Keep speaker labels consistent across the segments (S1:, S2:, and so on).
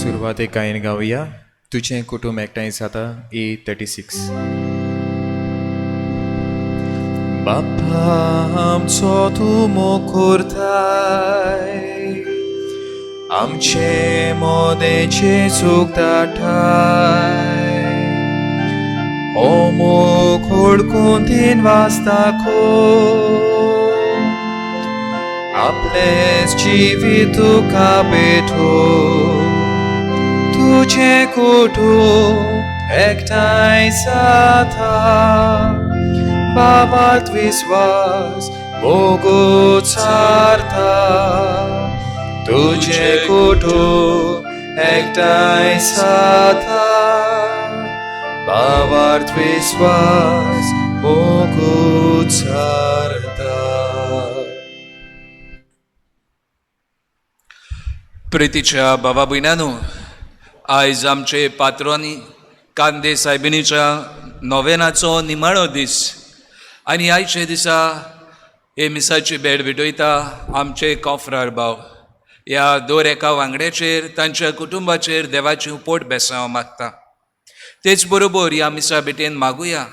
S1: सुरवातेक गायन गावया तुजें कुटुंब एकठांय जाता A 36. बाप्पा आमचो तूं मोग करताय आमचे मोदेचे चूक दाटाय ओ मोग हुडकून तीन वाजता खो आपलेंच जिवीत तुका भेटो तुजें कुटुंब एकठांय जाता बाबात विस्वास मोग उचारता तुजें कुटुंब एकठांय जाता बाबात विस्वास मोग उचारता.
S2: प्रितीच्या बाबा भयणानो, आयज आमचे पात्रांनी कांदे सायबिणीच्या नोवेनाचो निमाणो दीस आनी आयचे दिसा हे मिसाची भेट भेटयता आमचे कॉफ्रार भाव. ह्या दर एका वांगड्याचेर तांच्या कुटुंबाचेर देवाची पोट बेसांव मागता. तेच बरोबर ह्या मिसा भेटेन मागुया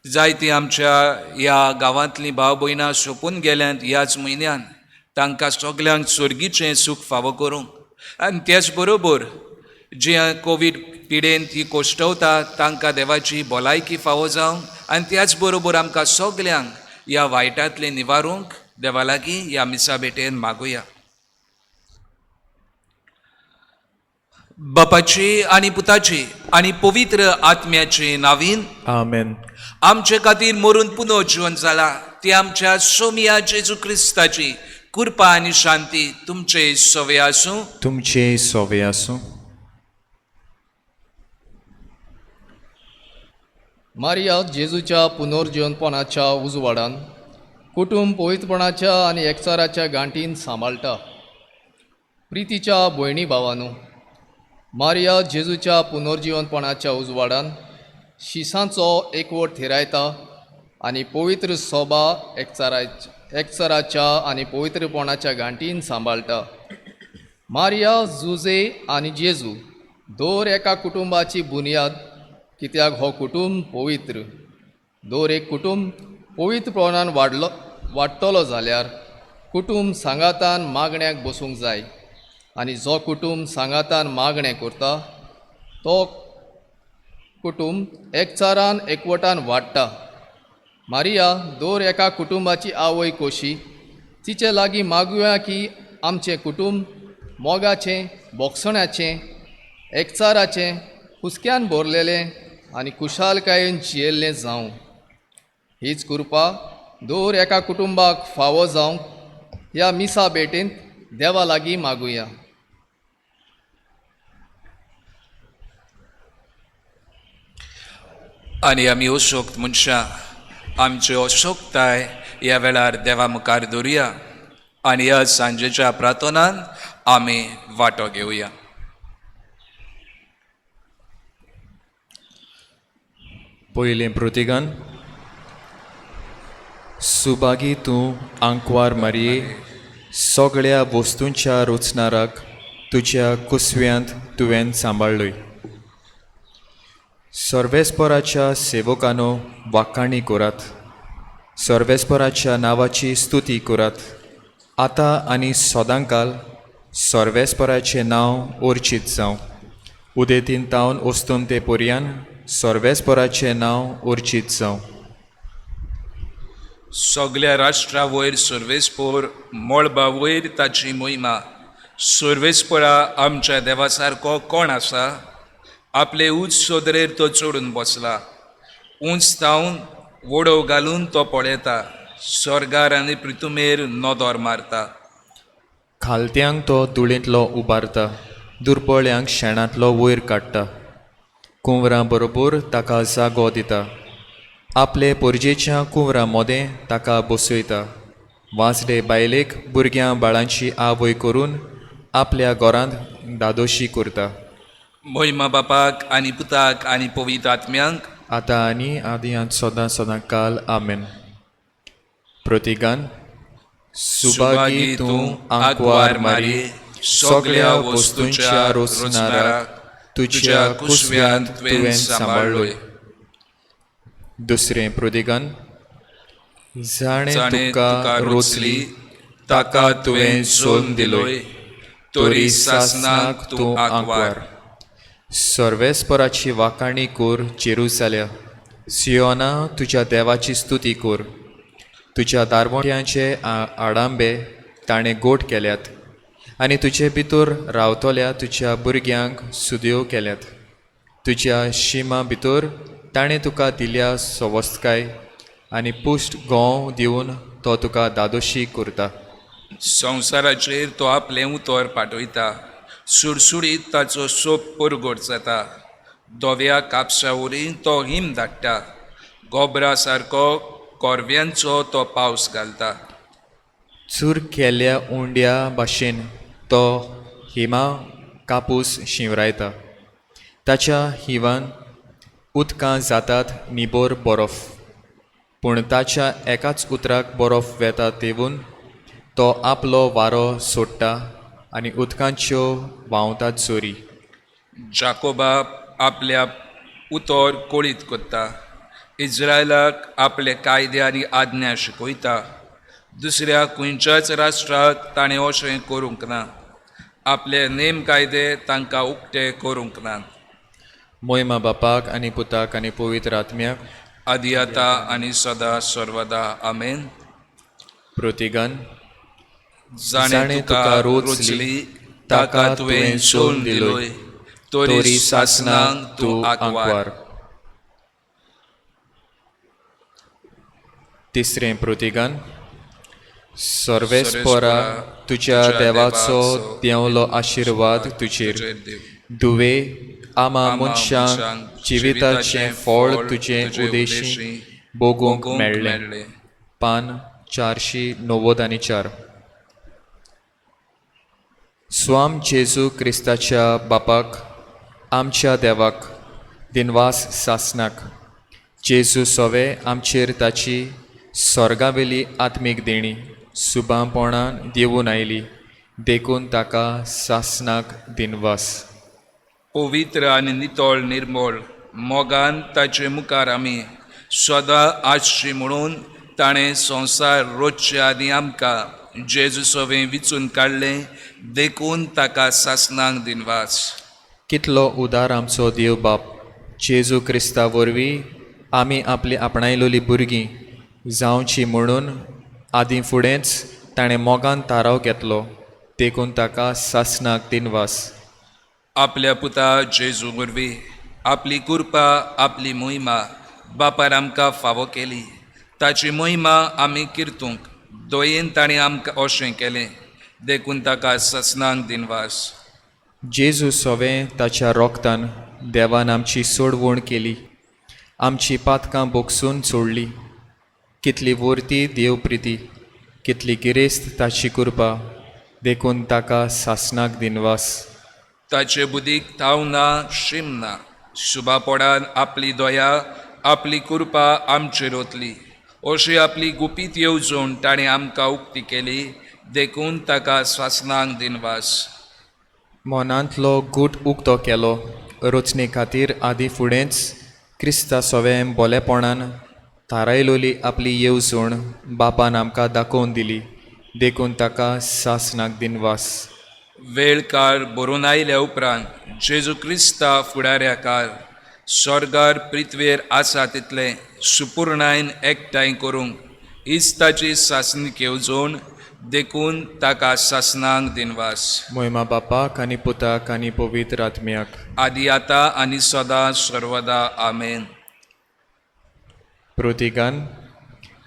S2: जायतीं आमच्या ह्या गांवांतलीं भाव भयणां सोंपून गेल्यांत ह्याच म्हयन्यान, तांकां सगल्यांक सर्गीचें सूख फावो करूंक आनी तेच बरोबर जे कोवीड पिडेन ती कोश्टवता तांकां देवाची भलायकी फावो जावंक आनी त्याच बरोबर आमकां सगल्यांक ह्या वायटांतलें निवारूंक देवा लागीं ह्या मिसा भेटेन मागुया. बापाची आनी पुताची आनी पवित्र आत्म्याचे नावीन
S1: आमेन.
S2: आमचे खातीर मरून पुनर्जीवन जाला ती आमच्या सोमिया जेजू क्रिस्ताची कृपा आनी शांती तुमचे सवे आसूं.
S1: तुमचे सोवे आसूं.
S3: मारिया जेजूच्या पुनर्जीवनपणाच्या उजवाडान कुटुंब पवित्रपणाच्या आनी एकचाराच्या गांठीन सांबाळटा. प्रितीच्या भयणी भावानू, मारिया जेजूच्या पुनर्जीवनपणाच्या उजवाडान शिसांचो एकवट थिरायता आनी पवित्र सोबा एकचाराच्या आनी पवित्रपणाच्या गांठीन सांबाळटा. मारिया, जुजे आनी जेजू दर एका कुटुंबाची बुन्याद, कित्याक हो कुटुंब पवित्र. दर एक कुटुंब पवित्रपणान वाडटलो जाल्यार कुटुंब सांगातान मागण्याक बसूंक जाय आनी जो कुटुंब सांगातान मागणें करता तो कुटुंब एकचारान एकवटान वाडटा. मारिया दर एका कुटुंबाची आवय कशी तिचे लागीं मागुया की आमचें कुटुंब मोगाचें, बोगसण्याचें, एकचाराचें, हुस्क्यान भरलेलें आनी खुशालकायेन जियेल्लें जावं. हीच कृपा दर एका कुटुंबाक फावो जावंक ह्या मिसा भेटेंत देवा लागीं मागुया.
S2: आनी आमी अशोक्त मनशां आमची अशोक्ताय ह्या वेळार देवा मुखार दवरुया आनी ह्या सांजेच्या प्रार्थनान आमी वांटो घेवया.
S1: पयलें प्रतिगान. सुभागी तूं आंकवार मारये, सगळ्या वस्तूंच्या रचणाराक तुज्या कुसव्यांत तुवें सांबाळ्ळय. सर्वेस्पराच्या सेवकानो वाखाणी करात, सर्वेस्पराच्या नांवाची स्तुती करात. आतां आनी सदांकाल सर्वेस्पराचें नांव अर्चीत जावं. उदेंतीन तावन अस्तंते पर्यान सर्वेस्पराचें नांव अर्चीत जावं.
S2: सगल्या राष्ट्रा वयर सर्वेस्पोर, मळबा वयर ताची मोहिमा. सर्वेस्पोरा आमच्या देवा सारको कोण आसा? आपले उंच सोदरेर तो चडून बसला, उंच तावन वडोव घालून तो पळयता, स्वर्गार आनी प्रितुमेर नदर मारता.
S1: खालत्यांक तो धुळेंतलो उबारता, दुर्बळ्यांक शेणांतलो वयर काडटा. कुंवरां बरोबर ताका जागो दिता, आपले पोरजेच्या कुंवरां मोदें ताका बसयता. वांसडे बायलेक भुरग्यां बाळांची आवय करून आपल्या घरांत दादोशी करता.
S2: मोहिमा बापाक आनी पुताक आनी पवित्र आत्म्यांक,
S1: आतां आनी आदी सदां सदां काल. आमेन. प्रतिगान. सुभागी तूं आंकवार मारी,
S2: सगळ्या वस्तूंच्या रोचणाराक तुज्या कुसव्यांत तुवें सांबाळ्ळोय.
S1: दुसरें प्रोदिगान जाणें
S2: जाणें
S1: तुका रोचली
S2: ताका तुवें जोल्म दिलोय, तरी सासणाक तूं आंकवार.
S1: सर्वेस्पराची वाखाणी कोर जेरुजाल्या, सियोना तुज्या देवाची स्तुती कोर. तुज्या दारवट्यांचे आडांबे ताणें गोट केल्यात आनी तुजे भितर रावतल्या तुज्या भुरग्यांक सुद्यो केल्यात. तुज्या शिमा भितर ताणें तुका दिल्या सवस्तकाय आनी पुश्ट गोंव दिवन तो तुका दादोशी करता.
S2: संवसाराचेर तो आपलें उतर पाठयता, सुडसुडीत ताचो सोप परगट जाता. धव्या कापसा वरी तो हिम धाडटा, गोबरा सारको korव्यांचो तो पावस घालता.
S1: चूर केल्ल्या उंड्या भाशेन तो हिमा कापूस शिंवरायता. ताच्या हिवान उदकां जातात निबोर बरोफ, पूण ताच्या एकाच उतराक बरोफ वेता तेवून तो आपलो वारो सोडटा आनी उदकांच्यो व्हांवतात चोरी.
S2: जाकोबा आपल्या उतर कोळीत करता, इज्रायलाक आपले कायदे आनी आज्ञा शिकयता. दुसऱ्या खंयच्याच राष्ट्राक ताणें अशें करूंक ना, आपले नेम कायदे तांकां उक्ते करूंक ना.
S1: मोयमा बापाक आनी पुताक आनी पवित्र आत्म्याक,
S2: आदी आतां आनी सदा सर्वदा आमेन.
S1: प्रतिगान
S2: जाणें तुका रोचली ताका तुवें सोडून दिलोय, तरी सासणाक तूं आंकवार.
S1: तिसरें प्रतिगान सर्वेस्परा तुज्या देवाचो देंवलो आशिर्वाद तुजेर. दुवे आमा मनशांक जिविताचें फळ तुजें उदेशी भोगूंक मेळ्ळें. पान 494. स्वाम जेजू क्रिस्ताच्या बापाक आमच्या देवाक दिनवास सासनाक. जेजू सोवे आमचेर ताची स्वर्गावेली आत्मीक देणी सुबांपणान देवून आयली, देखून ताका सासनाक दिनवास.
S2: पवित्र आनी नितळ निर्मळ मोगान ताचे मुखार आमी सदां आसची म्हणून ताणें संवसार रोजचे आदी आमकां जेजू सोवें विचून काडलें, देखून ताका सासणाक दिनवास.
S1: कितलो उदार आमचो देव बाप, जेजू क्रिस्ता वरवीं आमी आपली आपणायलोली भुरगीं जावची म्हणून आदीं फुडेंच ताणें मोगान थाराव घेतलो, देखून ताका सासणाक दिनवास.
S2: आपल्या पुता जेजू वरवीं आपली कृपा आपली मोहिमा बापार आमकां फावो केली. ताची मोहिमा आमी किर्तूंक दयेन ताणें आमकां अशें केलें, देखून ताका सासणाक दिनवास.
S1: जेजू सोवें ताच्या रोगतान देवान आमची सोडवण केली, आमची पातकां बोगसून सोडली. कितली वर्ती देव प्रिती, कितली गिरेस्त ताची कृपा, देखून ताका सासणाक दिनवास.
S2: ताचे बुदीक थाव ना शीम ना, शुभापोडान आपली दया आपली कृपा आमचेर ओतली. अशी आपली गुपीत येवजण ताणें आमकां उक्ती केली, देखून ताका सासणाक दिनवास.
S1: मनांतलो गूट उक्तो केलो रचणे खातीर आदीं फुडेंच क्रिस्ता सोवें बोलेपणान थारायलोली आपली येवजण बापान आमकां दाखोवन दिली, देखून ताका सासणाक दिनवास.
S2: वेळ काळ बरोवन आयल्या उपरांत जेजू क्रिस्ता फुडाऱ्या काळ स्वर्गार पृथ्वेर आसा तितलें सुपुर्णायन एकठांय करूंक हीच ताची सासणीक येवजण, देखून ताका सासणाक दिनवास.
S1: मोयमा बापाक आनी पुताक आनी पवित्र आत्म्याक,
S2: आदी आतां आनी सदां सर्वदा आमेन.
S1: प्रतिगान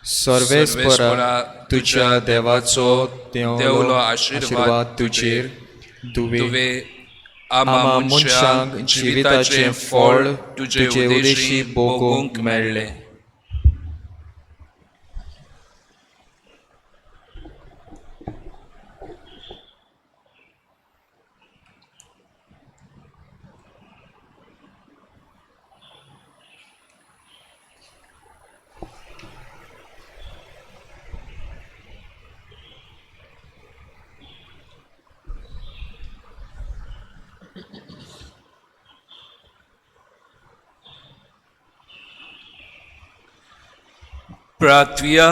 S1: सर्वेस्परा तुज्या देवाचो देवलो आशिर्वाद तुजेर. दुवे आमा मनशांक जिविताचें फळ तुजे उदेशी भोगूंक मेळ्ळें.
S2: प्रार्थुया.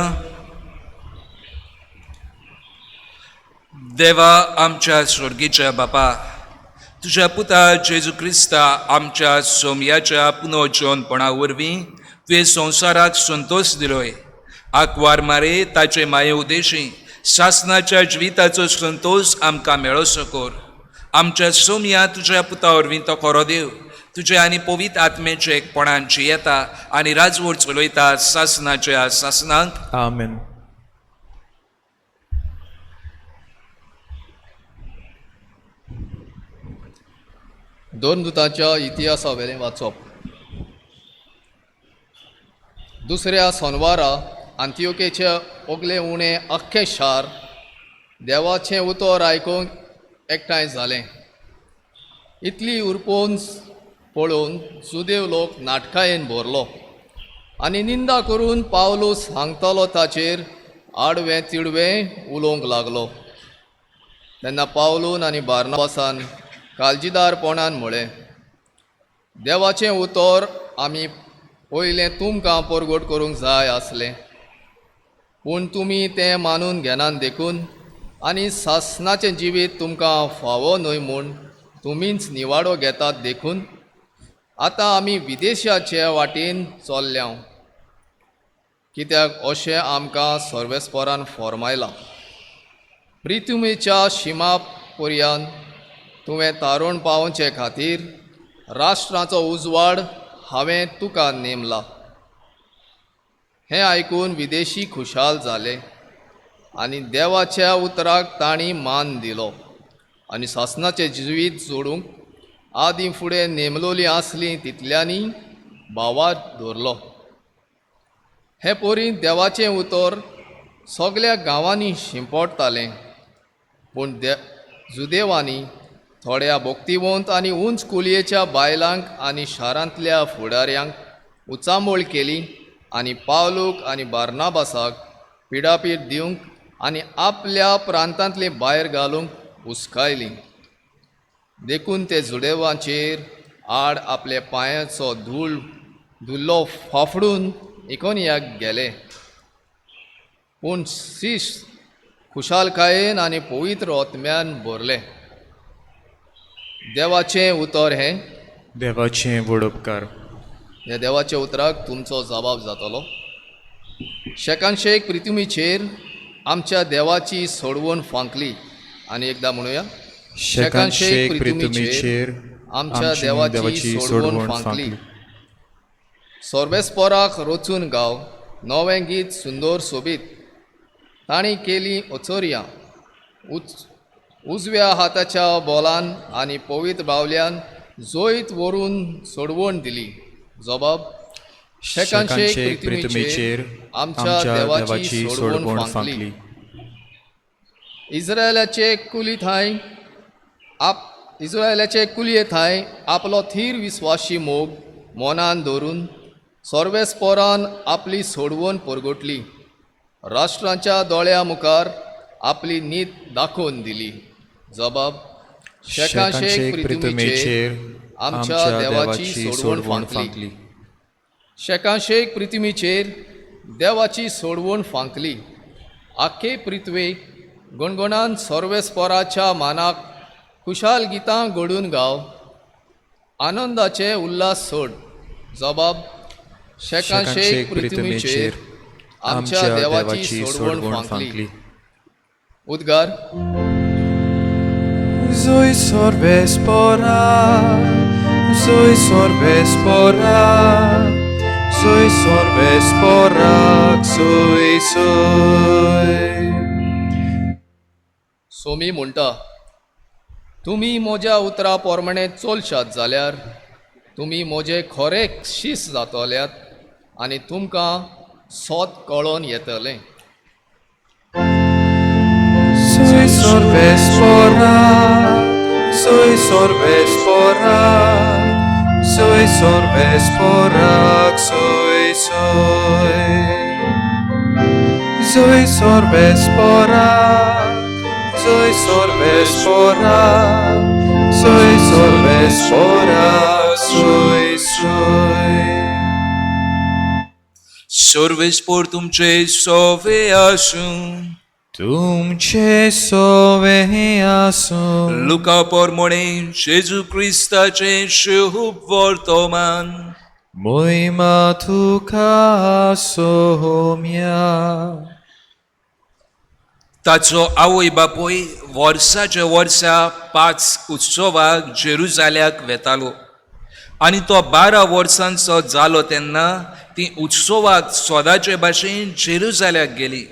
S2: देवा आमच्या स्वर्गीच्या बापा, तुज्या पुता जेजू क्रिस्ता आमच्या सोमयाच्या पुनर्जनपणा वरवीं तुवें संवसाराक संतोश दिलोय. आंकवार मारे ताचे माये उदेशी सासनाच्या जिविताचो संतोश आमकां मेळोसो कर. आमच्या सोमया तुज्या पुता वरवीं तो खरो देव तुज्या आनी पवित्र आत्मेचे एकपणान जियेता आनी राजवट चलयता सासनाच्या सासनाक.
S1: आमेन.
S3: दोन दुतांच्या इतिहासा वेलें वाचप. दुसऱ्या सोनवारा आंतियोकेचे ओगले उणें अख्खें शार देवाचें उतर आयकूंक एकठांय जालें. इतली उरपोवन पळोवन जुदेव लोक नाटकायेन भरलो आनी निंदा करून पावलू सांगतालो ताचेर आडवें तिडवें उलोवंक लागलो. तेन्ना पावलून आनी बार्नाबासान काळजीदारपणान म्हळें, देवाचें उतर आमी पयलें तुमकां परगट करूंक जाय आसलें, पूण तुमी तें मानून घेनात देखून आनी सासनाचें जिवीत तुमकां फावो न्हय म्हूण तुमीच निवाडो घेतात देखून आतां आमी विदेशाचे वाटेन चल्ल्या, कित्याक अशें आमकां सर्वेस्परान फॉर्मायलां. प्रिथुमेच्या शिमा पर्यान तुवें तारुण पावोवचे खातीर राष्ट्राचो उजवाड हांवें तुका नेमला. हें आयकून विदेशी खुशाल जाले आनी देवाच्या उतराक तांणी मान दिलो आनी सासनाचें जिवीत जोडूंक आदीं फुडें नेमलोलीं आसलीं तितल्यांनी भावार्थ दवरलो. हे पोरी देवाचें उतर सगल्या गांवांनी शिंपडटालें, पूण जुदेवांनी थोड्या भक्तिवंत आनी उंच कुलयेच्या बायलांक आनी शारांतल्या फुडाऱ्यांक उचांबळ केली आनी पावलूक आनी बार्नाबासाक पिडापीड दिवंक आनी आपल्या प्रांतांतली भायर घालूंक हुस्कायली. देखून ते जुदेवांचेर आड आपल्या पांयाचो धूळ धुल्लो फाफडून इकोनियाक गेले. पूण शीश खुशालकायेन आनी पवित्र आत्म्यान भरले. देवाचें उतर हें.
S1: देवाचें व्हड उपकार.
S3: ह्या देवाच्या उतराक तुमचो जबाब जातलो. शेकानशेक प्रिथुमीचेर आमच्या देवाची सोडवण फांकली. आनी एकदां म्हणुया,
S1: शेकानशेक प्रिथुमीचेर
S3: आमच्या देवाची सोडवण फांकली. सोर्बेस्पोराक रचून गाव नवें गीत सुंदर सोबीत. तांणी केली अचोरयां उजव्या हाताच्या बोलान आनी पवित्र बावल्यान जैत व्हरून सोडवण दिली. जबाब,
S1: शेकानशेक प्रिथुमीचेर
S3: आमच्या देवाची सोडवण फांकली. इस्रायलाचे कुली थांय इस्रायलाचे कुलये थांय आपलो थीर विस्वाशी मोग मनान धरून सर्वेस्पोरान आपली सोडवण परगटली. राष्ट्रांच्या दोळ्या मुखार आपली नीत दाखोवन दिली. जबाब,
S1: शेकानशेक प्रिथुमीचेर आमच्या देवाची सोडवण फांकली.
S3: शेकानशेक प्रिथुमीचेर देवाची सोडवण फांकली. आखे पृथ्वेक गणगणान सर्वेस्पोराच्या मानाक खुशाल गितां घडून गाव. आनंदाचे उल्हास सोड. जबाब,
S1: शेकानशेक प्रिथुमीचेर
S3: आमच्या देवाची सोडवण फांकली. उद्गार,
S1: Zoe sorvespora, Zoe sorvespora, Zoe sorvespora, Zoe Zoe.
S3: Somi म्हणटा, तुमी म्हज्या उतरा प्रमाणे चलशात जाल्यार तुमी म्हजे खरे शीस जातल्यात आनी तुमकां सोत कळोन येतलें.
S1: Zoe sorvespora, Zoe sorvespora, Zoe sorvespora, Zoe Zoe. Zoe sorvespora, Zoe sorvespora, Zoe sorvespora, Zoe Zoe.
S2: सर्वेस्पोर तुमचे सोवे आसूं.
S1: तुमचे सोवे आसूं.
S2: लुका पोरमोणे जेजू क्रिस्ताचें शुभ वर्तमान.
S1: मोहिमा तुका सोम्या.
S2: ताचो आवय बापूय वर्साच्या वर्सा पांच उत्सवाक जेरुजाल्याक वेतालो आनी तो 12 वर्सांचो जालो तेन्ना ती उत्सवाक सदांचे भाशेन जेरुजाल्याक गेली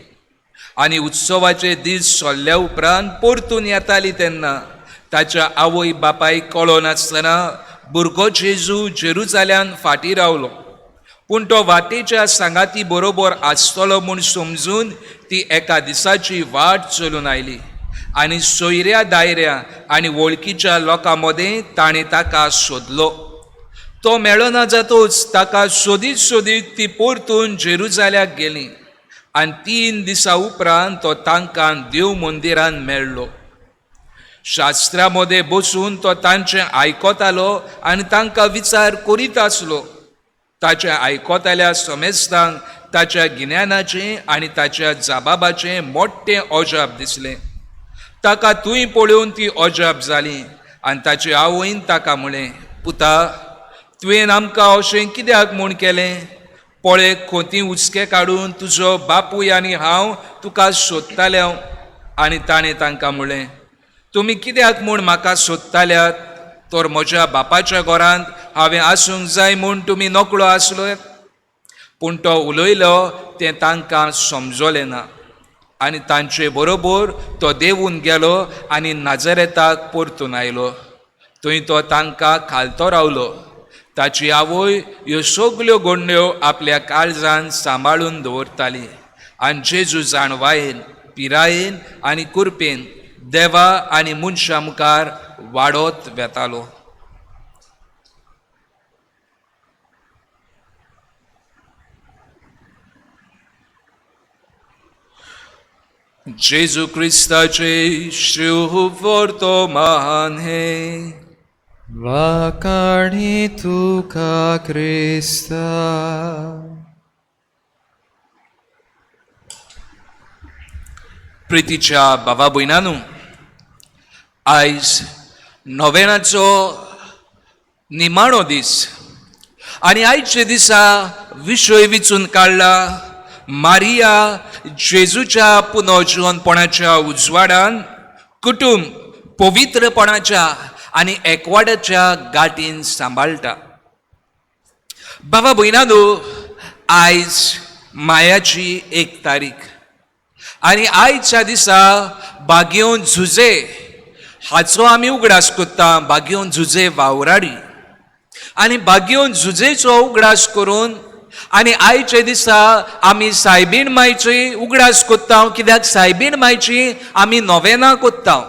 S2: आनी उत्सवाचे दीस सोल्ल्या उपरांत परतून येताली तेन्ना ताच्या आवय बापायक कळनासतना भुरगो जेजू जेरुजाल्यान फाटीं रावलो. पूण तो वाटेच्या सांगाती बरोबर आसतलो म्हूण समजून ती एका दिसाची वाट चलून आयली आनी सोयऱ्या दायऱ्या आनी वळखीच्या लोकां मदें ताणें ताका सोदलो. तो मेळना जातूच ताका सोदीत सोदीत ती परतून जेरुजाल्याक गेली आनी 3 दिसां उपरांत तो तांकां देव मंदिरान मेळ्ळो. शास्त्रा मदें बसून तो तांचें आयकतालो आनी तांकां विचार करीत आसलो. ताच्या आयकतल्या समेस्तांक ताच्या गिन्यानाचें आनी ताच्या जबाबाचें मोठें अजाप दिसलें. ताका थंय पळोवन ती अजाप जाली आनी ताचे आवयन ताका म्हळें, पुता, तुवें आमकां अशें कित्याक म्हूण केलें? पळय, खोती हुस्के काडून तुजो बापूय आनी हांव तुका सोदताले. आनी ताणें तांकां म्हळें, तुमी कित्याक म्हूण म्हाका सोदताल्यात? तर म्हज्या बापाच्या घरांत हांवें आसूंक जाय म्हूण तुमी नकळो आसलो. पूण तो उलयलो तें तांकां समजलें ना आनी तांचे बरोबर तो देंवून गेलो आनी नाजरेताक परतून आयलो. थंय तो तांकां खालतो रावलो. ताची आवय ह्यो सगल्यो गोंड्यो आपल्या काळजान सांबाळून दवरताली आनी जेजू जाणवायेन, पिरायेन आनी कुरपेन देवा आनी मनशां मुखार वाडत वेतालो. जेजू क्रिस्ताचे शुभ वर्तमान हें.
S1: वाकाणी तुका क्रिस्ता.
S2: प्रितीच्या बाबा भयणानू, आयज नोवेनाचो निमाणो दीस आनी आयच्या दिसा विशय विचून काडला मारिया जेजूच्या पुनर्जिवनपणाच्या उजवाडान कुटुंब पवित्रपणाच्या आनी एकवाड्याच्या गांठीन सांबाळटा. बाबा भयणानो, आयज मायाची 1 तारीख आनी आयच्या दिसा बागेवन झुजे हाचो आमी उगडास करता. बागेवन झुजे वावराडी आनी बागेवन झुजेचो उगडास करून आनी आयच्या दिसा आमी सायबीण मायची उगडास करता, कित्याक सायबीण मायची आमी नोवेनां करता.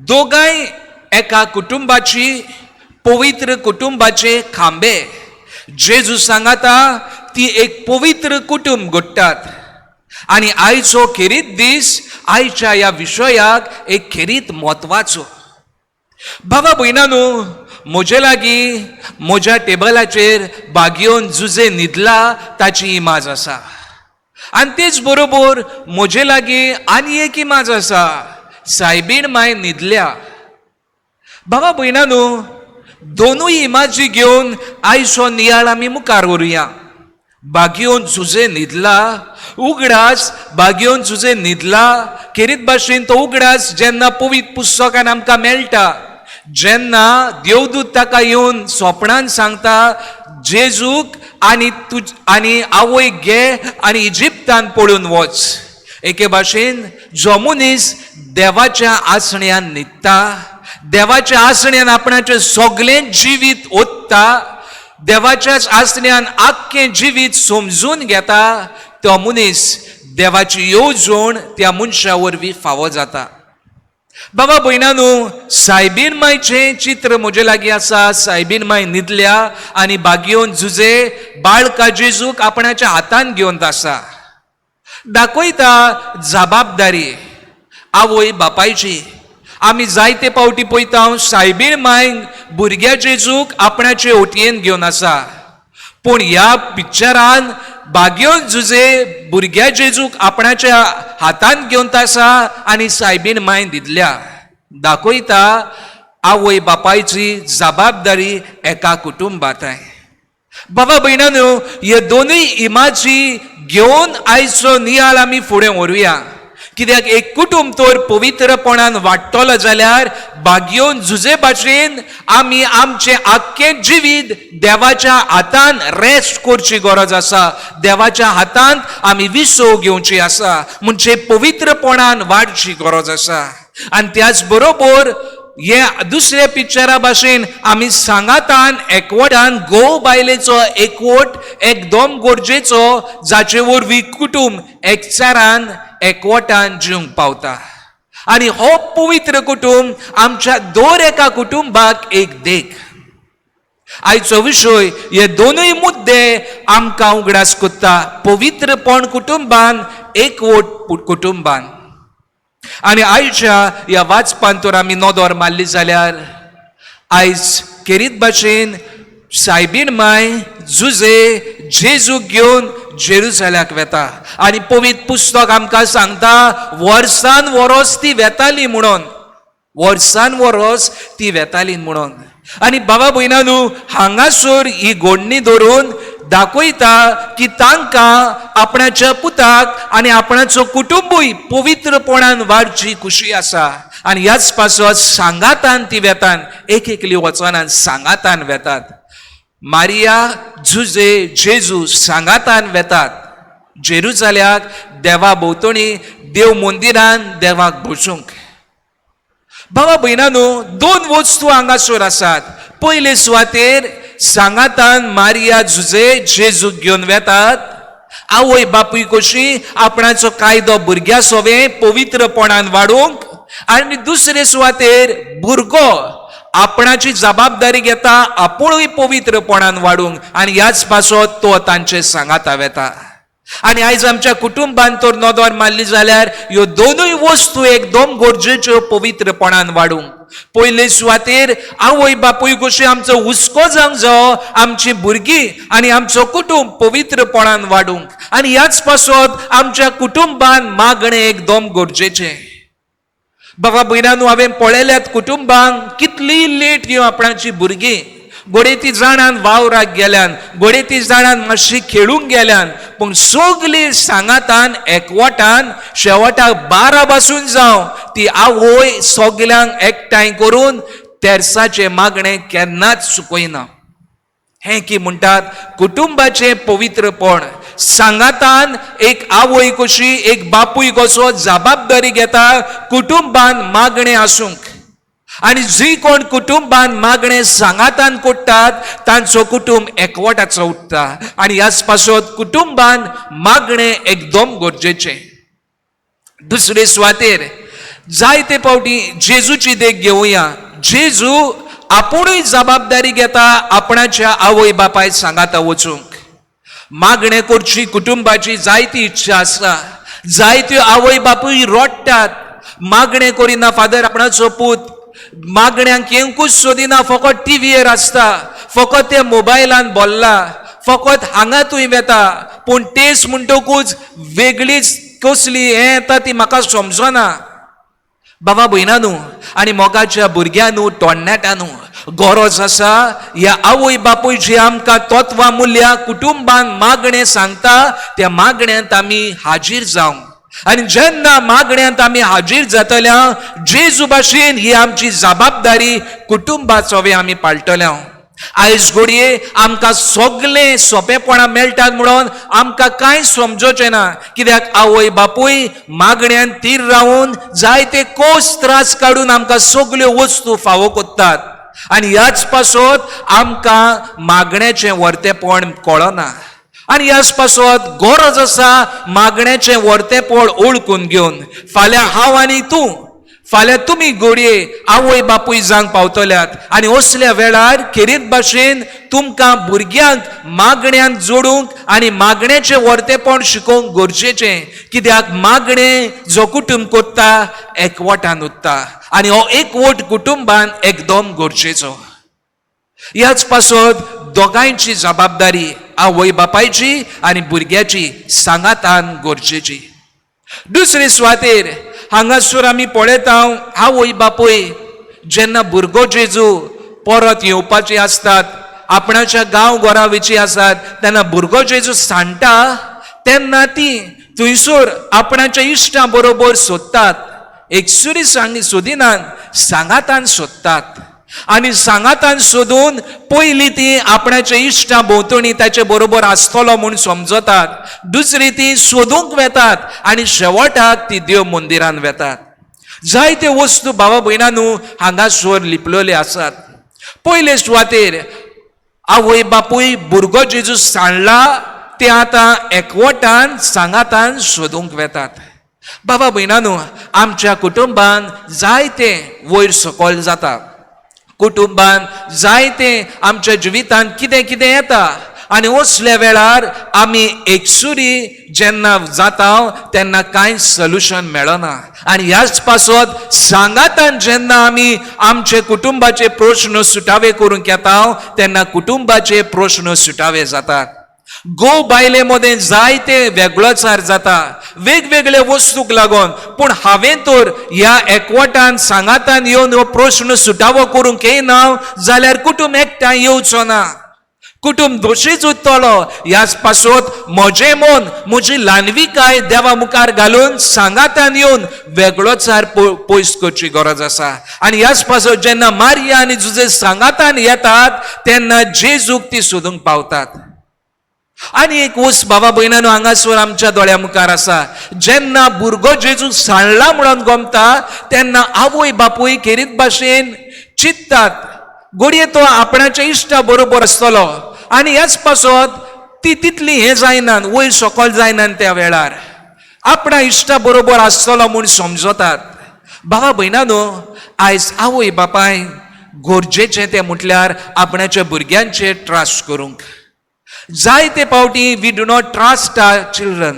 S2: दोगांय एका कुटुंबाची, पवित्र कुटुंबाचे खांबे. जेजू सांगाता ती एक पवित्र कुटुंब घडटात आनी आयचो खेरीत दीस आयच्या ह्या विशयाक एक खेरीत म्हत्वाचो. बाबा भयणानू, म्हजे लागीं म्हज्या टेबलाचेर बागेवन जुजे न्हिदला ताची इमाज आसा आनी तेच बरोबर म्हजे लागीं आनी एक इमाज आसा, सायबीण माय न्हिदल्या. बाबा भयणानू, दोनूय इमाजी घेवन आयचो नियाळ आमी मुखार व्हरुया. बागेवन जुजे न्हिदला उगडास, बागेवन जुजे न्हिदला खेरीत भाशेन तो उगडास जेन्ना पवित्र पुस्तकान आमकां मेळटा, जेन्ना देवदूत ताका येवन सोपणान सांगता जेजूक आनी तुज आनी आवयक घे आनी इजिप्तान पळून वच. एके भाशेन जो मनीस देवाच्या आसण्यान न्हिदता, देवाच्या आसण्यान आपणाचें सगळें जिवीत ओतता, देवाच्याच आसण्यान आख्खें जिवीत समजून घेता, तो मनीस देवाची येवजण त्या मनशा वरवीं फावो जाता. बाबा भयणानू, सायबीण मायचें चित्र म्हजे लागीं आसा. सायबीण माय न्हिदल्या आनी बागेवन जुजे बाळका जेजूक आपणाच्या हातान घेवन आसा. दाखयता जबाबदारी आवय बापायची. आमी जायते फावटी पळयता सायबीण माय भुरग्या जेजूक आपणाचे ओटयेन घेवन आसा, पूण ह्या पिक्चरान बागेवन जुजे भुरग्या जेजूक आपणाच्या हातांत घेवन आसा आनी सायबीण मांय दितल्या दाखयता आवय बापायची जबाबदारी एका कुटुंबांत. बाबा भयणांनो, हे दोनूय इमाजी घेवन आयचो नियाळ आमी फुडें व्हरूया. कित्याक एक कुटुंब तर पवित्रपणान वाडटलो जाल्यार बागयोवन जुजे भाशेन आमी आमचें आख्खें जिवीत देवाच्या हातान रेस्ट करची गरज आसा. देवाच्या हातांत आमी विसव घेवची आसा, म्हणजे पवित्रपणान वाडची गरज आसा. आनी त्याच बरोबर हे दुसऱ्या पिक्चरा भाशेन आमी सांगातान एकवटान घोव बायलेचो एकवट एकदम गरजेचो, जाचे वरवीं कुटुंब एकचारान एकवटान जिवंक पावता. आनी हो पवित्र कुटुंब आमच्या दर एका कुटुंबाक एक देख. आयचो विशय हे दोनूय मुद्दे आमकां उगडास कोत्ता, पवित्रपण कुटुंबान, एकवट कुटुंबान. आनी आयच्या ह्या वाचपान तर आमी नदर मारली जाल्यार आयज खेरीत भाशेन सायबीण माय जुजे जेजूक घेवन जेरुजाल्याक वेता. आनी पवित्र पुस्तक आमकां सांगता वर्सान वरोस ती वेताली म्हणून, वर्सान वरोस ती वेताली म्हणून. आनी बाबा भयणानू, हांगासर ही गोडणी धरून दाखयता की तांकां आपणाच्या पुताक आनी आपणाचो कुटुंबूय पवित्रपणान वाडची खुशी आसा. आनी ह्याच पासत सांगातान ती वेतान, एक एकली वचनान सांगातान वेतात. मारिया जुजे जेजू सांगातान वेतात जेरुजाल्याक देवा भोंवतणी, देव मंदिरान देवाक बसूंक. बाबा भयणानू, दोन वस्तू हांगासर आसात. पयले सुवातेर सांगातान मारिया जुजे जेजूक घेवन वेतात. आवय बापूय कशी आपणाचो कायदो भुरग्या सोवे पवित्रपणान वाडोवंक, आनी दुसरे सुवातेर भुरगो आपणाची जबाबदारी घेता आपुणूय पवित्रपणान वाडूंक, आनी ह्याच पासत तो तांचे सांगाता वेता. आनी आयज आमच्या कुटुंबान तर नदर मारली जाल्यार ह्यो दोनूय वस्तू एकदम गरजेच्यो पवित्रपणान वाडूंक. पयले सुवातेर आवय बापूय कशी आमचो हुस्को जावंक जावो आमची भुरगीं आनी आमचो कुटुंब पवित्रपणान वाडूंक, आनी ह्याच पासत आमच्या कुटुंबान मागणें एकदम गरजेचें. बाबा भयणांनो, हांवें पळयल्यात कुटुंबांक कितली लेट येवं आपणाची भुरगीं, घडये ती जाणान वावराक गेल्यान, घडये ती जाणान मातशी खेळूंक गेल्यान, पूण सगळीं सांगातान एकवटान शेवटाक 12 पासून जावं ती आवय सगल्यांक एकठांय करून तेर्साचें मागणें केन्नाच चुकयना. हें की म्हणटात कुटुंबाचें पवित्रपण. सांगातान एक आवय कशी, एक बापूय कसो जबाबदारी घेता कुटुंबान मागणें आसूंक. आनी जी कोण कुटुंबान मागणें सांगातान कोट्टात तांचो कुटुंब एकवटाचो उरता. आनी ह्याच पासत कुटुंबान मागणें एकदम गरजेचें. दुसरे सुवातेर जायते फावटी जेजूची देख घेवया. जेजू आपुणूय जबाबदारी घेता आपणाच्या आवय बापाय सांगाता वचूंक. मागणें करची कुटुंबाची जायती इच्छा आसा. जायत्यो आवय बापूय रडटात, मागणें करिना फादर आपणाचो पूत, मागण्यांक येवंकूच सोदिना, फकत टिवीर आसता, फकत ते मोबायलान बोल्ला, फकत हांगा थंय वेता, पूण टेस्ट म्हणटकूच वेगळीच कसली हें येता ती म्हाका समजना. बाबा भयणानू आनी मोगाच्या भुरग्यांनू, टोन्नाट्यानू, गरज आसा ह्या आवय बापूय जी आमकां तत्वां मुल्यां कुटुंबान मागणें सांगता त्या मागण्यांत आमी हाजीर जावंक. आनी जेन्ना मागण्यांत आमी हाजीर जातल्या जेजू भाशेन ही आमची जबाबदारी कुटुंबाचो आमी पाळटल्या. आयज घडये आमकां सगळें सोंपेपणां मेळटात म्हणून आमकां कांय समजोचें ना, कित्याक आवय बापूय मागण्यान तीर रावून जायते कोस त्रास काडून आमकां सगल्यो वस्तू फावो कोत्तात. आनी ह्याच पासत आमकां मागण्याचें वर्तेपण कळना. आनी ह्याच पासत गरज आसा मागण्याचें वर्तेपण ओळखून घेवन फाल्यां हांव आनी तूं, फाल्यां तुमी घडये आवय बापूय जावंक पावतल्यात, आनी असल्या वेळार खेरीत भाशेन तुमकां भुरग्यांक मागण्यांत जोडूंक आनी मागण्याचें वर्तेपण शिकोवंक गरजेचें. कित्याक मागणें जो कुटुंब कोत्ता एकवटान उरता, आनी हो एकवट कुटुंबान एकदम गरजेचो. ह्याच पासत दोगांयची जबाबदारी, आवय बापायची आनी भुरग्याची सांगातान गरजेची. दुसरे सुवातेर हांगासर आमी पळयता आवय बापूय जेन्ना भुरगो जेजू परत येवपाची आसतात, आपणाच्या गांव घरा वयची आसात, तेन्ना भुरगो जेजू सांडटा तेन्ना ती थंयसर आपणाच्या इश्टां बरोबर सोदतात, एकसुरी सांग सोदिनात, सांगातान सोदतात आनी सांगातान सोदून पयली ती आपणाच्या इश्टां भोंवतणी ताचे बरोबर आसतलो म्हूण समजतात, दुसरी ती सोदूंक वेतात आनी शेवटाक ती देव मंदिरान वेतात. जायते वस्तू भावा भयणानू हांगासर लिपलेले आसात. पयले सुवातेर आवय बापूय भुरगो जेजू सांडला ते आतां एकवटान सांगातान सोदूंक वेतात. बाबा भयणानू, आमच्या कुटुंबान जायते वयर सकयल जाता, कुटुंबान जायते आमच्या जिवितान कितें कितें येता आनी असल्या वेळार आमी एकसुरी जेन्ना जाता तेन्ना कांय सोल्युशन मेळना. आनी ह्याच पासत सांगातान जेन्ना आमी आमचे कुटुंबाचे प्रश्न सुटावे करूंक येता तेन्ना कुटुंबाचे प्रश्न सुटावे जातात. घोव बायले मदें जायते वेगळोचार जाता वेगवेगळे वस्तूक लागून, पूण हांवें तर ह्या एकवटान सांगातान येवन हो प्रश्न सुटावो करूंक येना जाल्यार कुटुंब एकठांय येवचो ना, कुटुंब दोशीच उरतलो. ह्याच पासत म्हजें मन, म्हजी ल्हानविकाय देवा मुखार घालून सांगातान येवन वेगळोचार पयस करची गरज आसा. आनी ह्याच पासत जेन्ना मारिया आनी जुजे सांगातान येतात तेन्ना जेजूक ती सोदूंक पावतात. आनी एक वस्त बाबा भयणानो हांगासर आमच्या दोळ्या मुखार आसा, जेन्ना भुरगो जेजू सांडला म्हणून गोमता तेन्ना आवय बापूय खेरीत भाशेन चिंततात घडये तो आपणाच्या इश्टा बरोबर आसतलो आनी ह्याच पासत ती तितली हें जायना, वयर सकयल जायना, त्या वेळार आपणा इश्टा बरोबर आसतलो म्हूण समजतात. बाबा भयणानो, आयज आवय बापाय गरजेचें तें म्हटल्यार आपणाच्या भुरग्यांचेर ट्रस्ट करूंक. जायते फावटी we do not trust our children.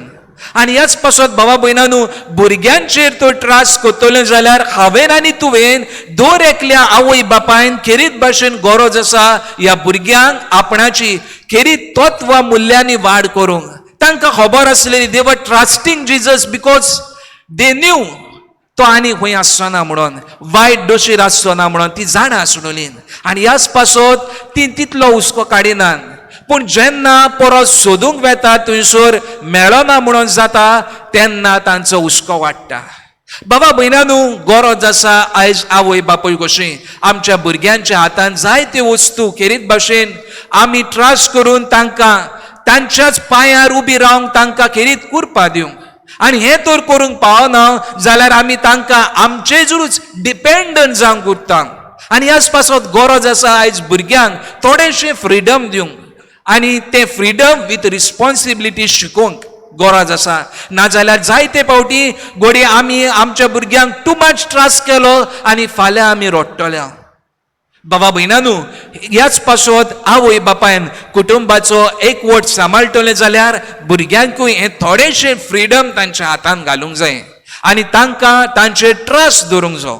S2: आनी ह्याच पासत बाबा भयणानू भुरग्यांचेर तो ट्रस्ट करतले जाल्यार हांवें आनी तुवें दर एकल्या आवय बापायन खेरीत भाशेन गरज आसा ह्या भुरग्यांक आपणाची खेरीत तत्वां मुल्यांनी वाड करूंक. तांकां खबर आसलेली they were trusting Jesus because they knew तो आनी खंय आसचो ना म्हणून, वायट दोशीर आसचो ना म्हणून ती जाणा आसलोली आनी ह्याच पासत ती तितलो हुस्को काडिनात. पूण जेन्ना परत सोदूंक वेता थंयसर मेळना म्हणून जाता तेन्ना तांचो हुस्को वाडटा. बाबा भयणानू, गरज आसा आयज आवय बापूय कशी आमच्या भुरग्यांच्या हातान जायते वस्तू खेरीत भाशेन आमी ट्रस्ट करून तांकां तांच्याच पांयार उबी रावंक तांकां खेरीत कुरपा दिवंक. आनी हें तर करूंक पावना जाल्यार आमी तांकां आमचेरूच डिपेंडंट जावंक उरता. आनी ह्याच पासत गरज आसा आयज भुरग्यांक थोडेशें फ्रिडम दिवंक आनी तें फ्रिडम विथ रिस्पॉन्सिबिलिटी शिकोवंक गरज आसा. नाजाल्यार जायते फावटी घडये आमी आमच्या भुरग्यांक टू मच ट्रस्ट केलो आनी फाल्यां आमी रडटले. बाबा भयणानू, ह्याच पासत आवय बापायन कुटुंबाचो एकवट सांबाळटले जाल्यार भुरग्यांकूय हें थोडेशें फ्रिडम तांच्या हातान घालूंक जाय आनी तांकां तांचेर ट्रस्ट दवरूंक जाय.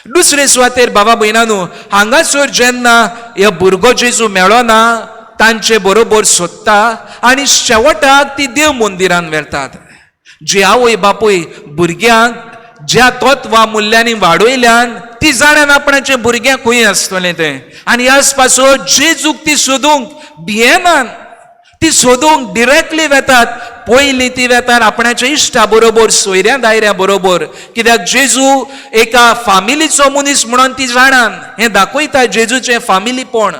S2: दुसरे सुवातेर बाबा भयणानू, हांगासर जेन्ना हे भुरगो जेजू मेळना तांचे बरोबर सोदता आनी शेवटाक ती देव मंदिरान व्हेतात. जी आवय बापूय भुरग्यांक ज्या तत्वां मुल्यांनी वाडयल्यान ती जाणान आपणाचे भुरग्यांक खंय आसतलें तें, आनी ह्याच पासत जेजूक ती सोदूंक भियेनात, ती सोदूंक डिरेक्टली वेतात. पयलीं ती वेतात आपणाच्या इश्टा बरोबर, सोयऱ्या दायऱ्या बरोबर, कित्याक जेजू एका फामिलीचो मनीस म्हणून ती जाणान, हें दाखयता जेजूचें फामिलीपण.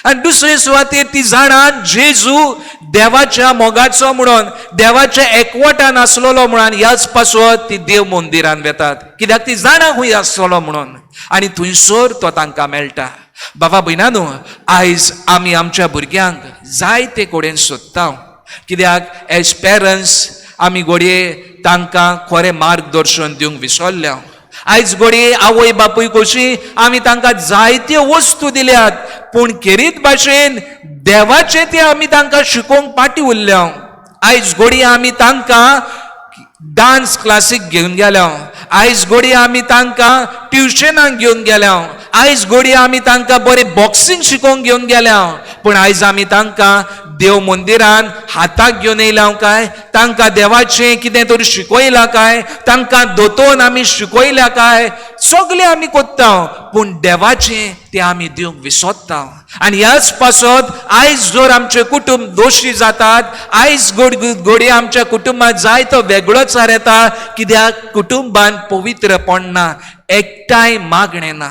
S2: आनी दुसरे सुवातेर ती जाणान जेजू देवाच्या मोगाचो म्हणून, देवाच्या एकवटान आसलेलो म्हणून, ह्याच पासत ती देव मंदिरान वेतात, कित्याक ती जाणा खंय आसतलो म्हणून, आनी थंयसर तो तांकां मेळटा. बाबा भयणानो, आयज आमी आमच्या भुरग्यांक जायते कडेन सोदता, कित्याक एज पेरंट्स आमी घडये तांकां खरें मार्गदर्शन दिवंक विसरल्या. आयज घडये आवय बापूय कशी आमी तांकां जायत्यो वस्तू दिल्यात, पूण खेरीत भाशेन देवाचें तें आमी तांकां शिकोवंक फाटीं उरल्या. आयज घडये आमी तांकां डान्स क्लासीक घेवन गेल्या, आयज घडये आमी तांकां ट्युशनाक घेवन गेल्या, आयज घडये आमी तांकां बरें बॉक्सिंग शिकोवंक घेवन गेल्या, पूण आयज आमी तांकां देव मंदिरान हाताक घेवन येयला काय, तांकां देवाचें कितें तरी शिकयलां काय, तांकां दोतोन आमी शिकयल्या काय, सगळें आमी कोत्ता पूण देवाचें तें आमी दिवंक विसरता. आनी ह्याच पासत आयज जर आमचें कुटुंब दोशी जातात, आयज घडये आमच्या कुटुंबांत जायतो वेगळोचार येता, कित्याक कुटुंबान पवित्रपण ना, एकठांय मागणें ना.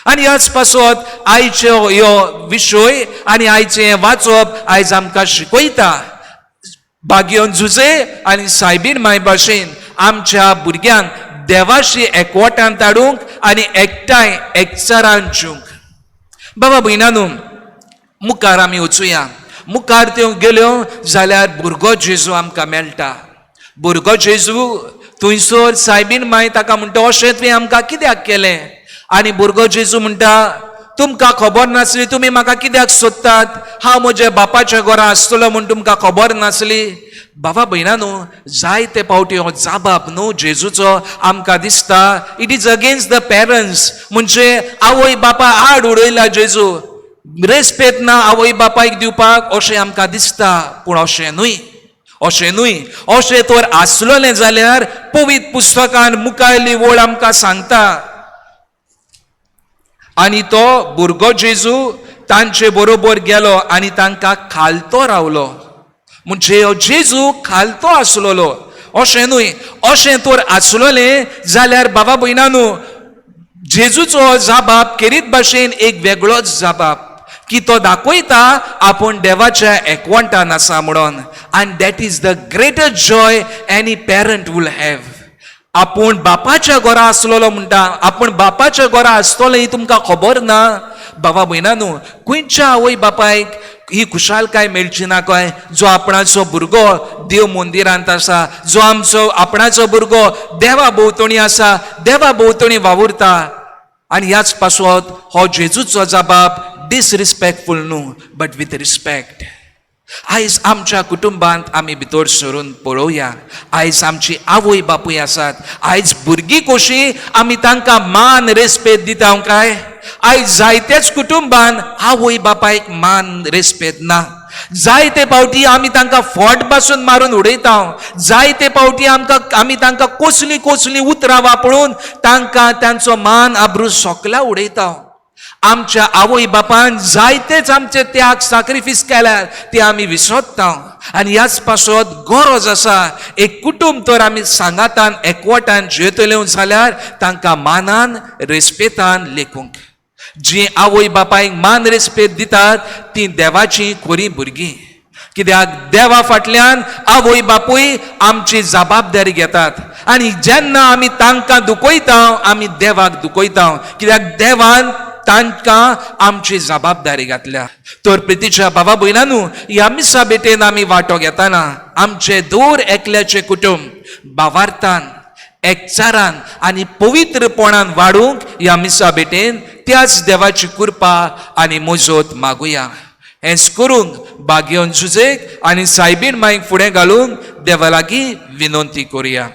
S2: आनी ह्याच पासत आयचो ह्यो विशय आनी आयचें वाचप आयज आमकां शिकयता, भाग्योन जुजे आनी सायबीन माय भाशेन आमच्या भुरग्यांक देवाशी एकवटान हाडूंक आनी एकठांय एकचारान जिवंक. बाबा भयणानू, मुखार आमी वचुया. मुखार त्यो गेल्यो जाल्यार भुरगो जेजू आमकां मेळटा. भुरगो जेजू थंयसर सायबीन माय ताका म्हणटा, अशें तुवें आमकां कित्याक केलें? आनी भुरगो जेजू म्हणटा, तुमकां खबर नासली तुमी म्हाका कित्याक सोदतात? हांव म्हज्या बापाच्या घरा आसतलो म्हूण तुमकां खबर नासली? बाबा भयणानू, जायते पावटी हो जाबाब न्हू जेजूचो आमकां दिसता, it is against the parents, म्हणजे आवय बापा आड उडयला जेजू, रेस्पेद ना आवय बापायक दिवपाक अशें आमकां दिसता. पूण अशें न्हय, अशें न्हय. अशें तर आसलोलें जाल्यार पवित्र पुस्तकान मुखायली वळ आमकां सांगता, आनी तो भुरगो जेजू तांचे बरोबर गेलो आनी तांकां खालतो रावलो. म्हणजे हो जेजू खालतो आसलोलो अशें न्हय. अशें तर आसलोलें जाल्यार बाबा भयणानू, जेजूचो जाबाब केरीत भाशेन एक वेगळोच जाबाब की तो दाखयता आपूण देवाच्या एकवटान आसा म्हणून. आनी that is the greatest joy any parent will have. आपूण बापाच्या घरा आसलेलो म्हणटा, आपूण बापाच्या घरा आसतलो ही तुमकां खबर ना. बाबा भयणानू, खंयच्या आवय बापायक ही खुशालकाय मेळची ना काय, जो आपणाचो भुरगो देव मंदिरांत आसा, जो आमचो आपणाचो भुरगो देवा भोंवतणी आसा, देवा भोंवतणी वावुरता. आनी ह्याच पासत हो जेजूचो जबाब डिसरिस्पेक्टफूल न्हू, बट विथ रिस्पेक्ट. आयज आमच्या कुटुंबांत आमी भितर सरून पळोवया, आयज आमची आवय बापूय आसात, आयज भुरगीं कशीं आमी तांकां मान रेस्पेद दिता काय? आयज जायत्याच कुटुंबान आवय बापायक मान रेस्पेद ना. जायते पावटी आमी तांकां फोट पासून मारून उडयता, जायते पावटी आमकां आमी तांकां कसलीं कसलीं उतरां वापरून तांकां तांचो मान आब्रू सोकला उडयता. आमच्या आवय बापान जायतेच आमचे त्याग साक्रिफीस केल्यार ते आमी विसरता. आनी ह्याच पासत गरज आसा एक कुटुंब तर आमी सांगातान एकवटान जियेतले जाल्यार तांकां मानान रेस्पेतान लेखूंक. जी आवय बापायक मान रेस्पेद दितात ती देवाची खरी भुरगीं, कित्याक देवा फाटल्यान आवय बापूय आमची जबाबदारी घेतात. आनी जेन्ना आमी तांकां दुखयता आमी देवाक दुखयता, कित्याक देवान तांकां आमची जबाबदारी घातल्या. तर प्रितीच्या बाबा भयणानू, ह्या मिसा भेटेन आमी वांटो घेताना आमचे दर एकल्याचे कुटुंब भावार्थान एकचारान आनी पवित्रपणान वाडूंक ह्या मिसा भेटेन त्याच देवाची कृपा आनी मजत मागुया. हेंच करूंक भाग्योन जुजेक आनी सायबीण माईक फुडें घालूंक देवा लागीं विनंती करुया.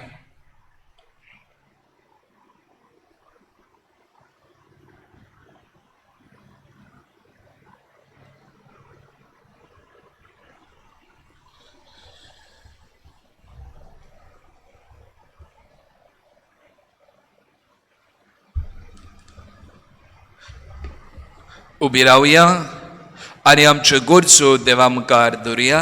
S2: उबी रावया आनी आमच्यो गरजो देवा मुखार दवरुया.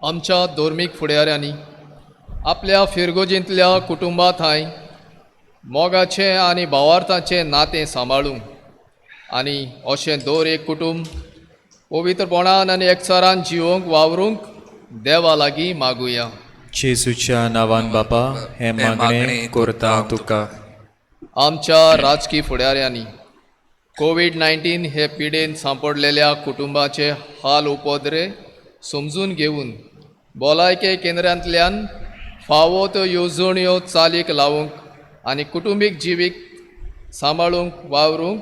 S3: आमच्या धर्मीक फुडाऱ्यांनी आपल्या फिरगोजींतल्या कुटुंबा थांय मोगाचें आनी भावार्थाचें नातें सांबाळूंक आनी अशें दर एक कुटुंब पवित्रपणान आनी एकचारान जिवोवंक वावरूंक देवा लागीं मागुया.
S1: जेजूच्या नांवान बापा हें मागणें करता तुका.
S3: आमच्या राजकी फुडाऱ्यांनी कोवीड-19 हे पिडेन सांपडलेल्या कुटुंबाचे हाल उपद्रे समजून घेवन भलायके केंद्रांतल्यान फावो त्यो येवजण्यो चालीक लावंक आनी कुटुंबीक जिवीक सांबाळूंक वावरूंक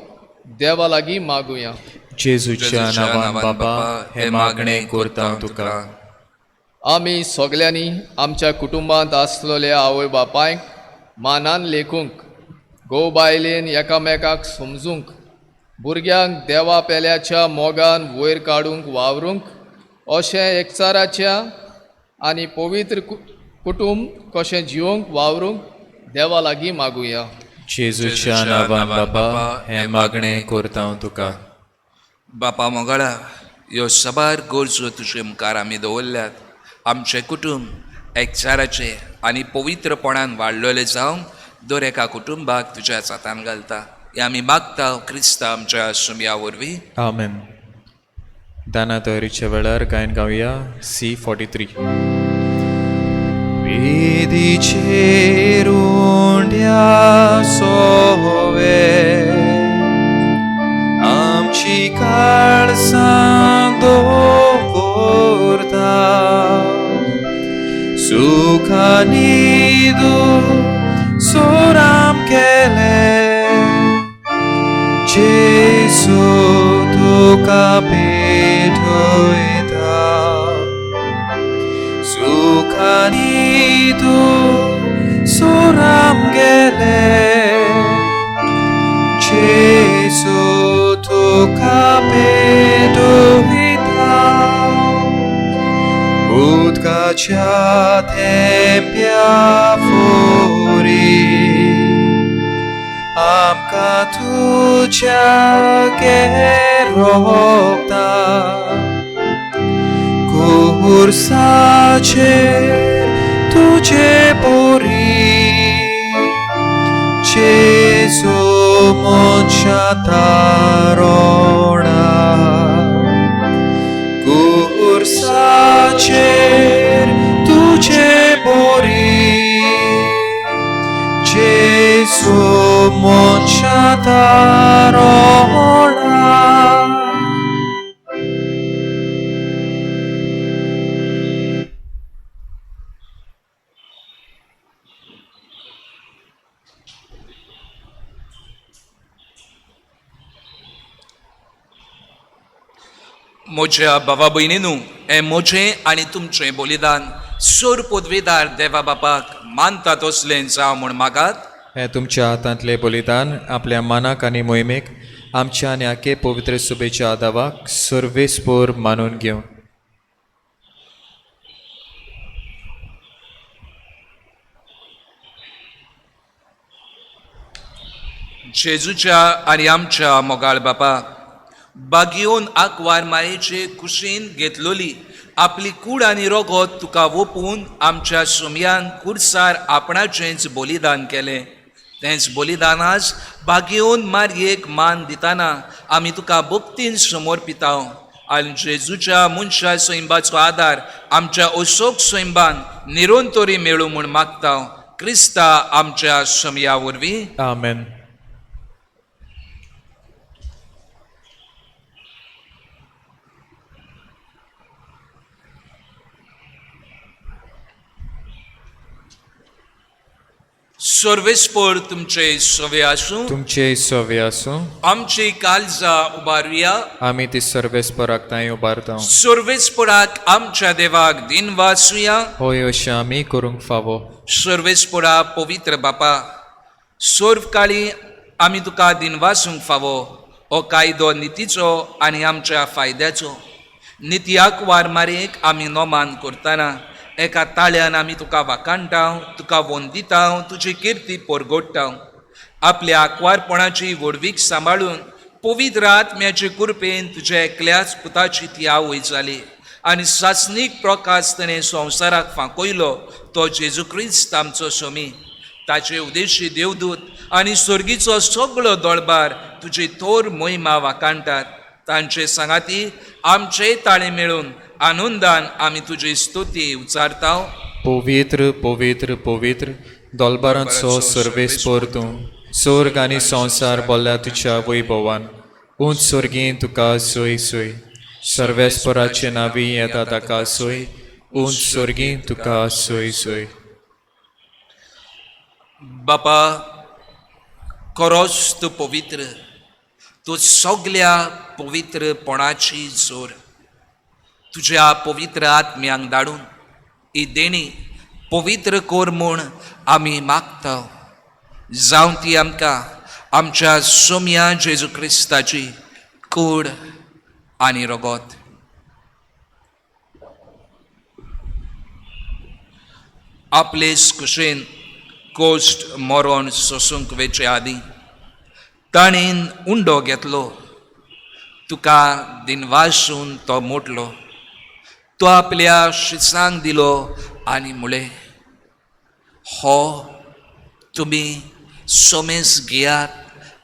S3: देवा लागीं मागुया.
S1: जेजूच्या नांवान बापा हें मागणें करता तुका.
S3: आमी सगल्यांनी आमच्या कुटुंबांत आसलेल्या आवय बापायक मानान लेखूंक घोव बायलेन एकामेकाक समजूंक, भुरग्यांक देवा पेल्याच्या मोगान वयर काडूंक वावरूंक, अशें एकचाराच्या आनी पवित्र कुटुंब कशें जिवंक वावरूंक देवा लागीं मागुया.
S1: जेजूच्या नांवान बाबा हें मागणें करता हांव तुका.
S2: बापा मोगाळा, ह्यो साबार गरजो तुजे मुखार आमी दवरल्यात. आमचें कुटुंब एकचाराचें आनी पवित्रपणान वाडलेलें जावंक दर एका कुटुंबाक तुज्या जातान घालता. हें आमी मागता क्रिस्ता आमच्या सुमया वरवीं.
S1: आमेन. दाना तयारीच्या वेळार गायन गावया C43. वेदीचेर उंड्या सोवे आमची काळसां दवरता, सुखानी सोराम केले जेसू तुका भेटयता, सुखानी तूं सोराम गेले जेसू तुका भेटयता, उदकाच्या थेंब्या फुरी आमकां तुज्या गेरोता, खुर्साचेर तुजे बोरी जेजू मनशा तारोणा, खुर्साचेर तुजे बोरी जेजू मनशा तारोणा.
S2: म्हज्या बाबा भयणीनू, हें म्हजें आनी तुमचें बलिदान सोर पदवीदार देवा बापाक मानता तसलें जावं म्हूण मागात.
S1: हें तुमच्या हातांतलें बलिदान आपल्या मनाक आनी मोहिमेक आमच्या आनी आखे पवित्र सुबेच्या आदावाक सर्वेस्पोर मानून घेवं.
S2: जेजूच्या आनी आमच्या मोगाळ बापा, बागयोन आंकवार मायेचे कुशीन घेतलोली आपली कूड आनी रोगोत तुका वोपून आमच्या सुमयान कुर्सार आपणाचेंच बलिदान केलें. तेंच बलिदान आज बागयोन मारयेक मान दिताना आमी तुका भक्तीन समर्पितां आनी जेजूच्या मनशा सैंबाचो आदार आमच्या अशोक सैंबान निरंतरी मेळूं म्हूण मागता क्रिस्ता आमच्या समया वरवीं.
S1: आमेन.
S2: सर्वेस्पर तुमचे सवे आसूं.
S1: तुमचे सवे आसूं.
S2: आमची काळजां उबारुया.
S1: आमी ती सर्वेस्पराक तांय उबारता.
S2: सर्वेस्पराक आमच्या देवाक दिनवासुया.
S1: होय अशें आमी करूंक फावो.
S2: सर्वेस्परा पवित्र बापा, सर्व काळी आमी तुका दिनवासूंक फावो. हो कायदो नितीचो आनी आमच्या फायद्याचो. नित्याक वार मारेक आमी नोमान करतना एका ताळ्यान आमी तुका वाखाणटा, तुका वंदिता, तुजी किर्ती परगोडटा. आपल्या आंकवारपणाची व्हडवीक सांबाळून पवित्र आत्म्याचे कृपेन तुज्या एकल्याच पुताची ती आवय जाली आनी सासणीक प्रकाश ताणें संवसाराक फांकयलो तो जेजू क्रिस्त आमचो स्वामी. ताचे उदेशी देवदूत आनी सर्गीचो सगळो दळबार तुजी थोर मोहिमा वाखाणटात. तांचे सांगाती आमचे ताळे मेळून आनंदान आमी तुजी स्तुती उचारता.
S1: पवित्र पवित्र पवित्र दोलबारांचो सर्वेस्पर तूं, स्वर्ग आनी संवसार बोल्ल्या तुज्या वैभवान. उंच स्वर्गीं तुका सोय सोय, सर्वेस्पराचे नावी येता ताका सोय, उंच स्वर्गीं तुका सोय सोय.
S2: बापा, खरोच तूं पवित्र, तूं सगल्या पवित्रपणाची जोर. तुज्या पवित्र आत्म्यांक धाडून ही देणी पवित्र कर म्हूण आमी मागता. जावं ती आमकां आमच्या सोम्या जेजू क्रिस्ताची कूड आनी रगत. आपलेच कुशेन कोश्ट मरण सोसूंक वेचे आदीं ताणेन उंडो घेतलो, तुका दिनवासून तो मोडलो, तो आपल्या शिसांक दिलो आनी म्हळें, हो तुमी सोमेस घेयात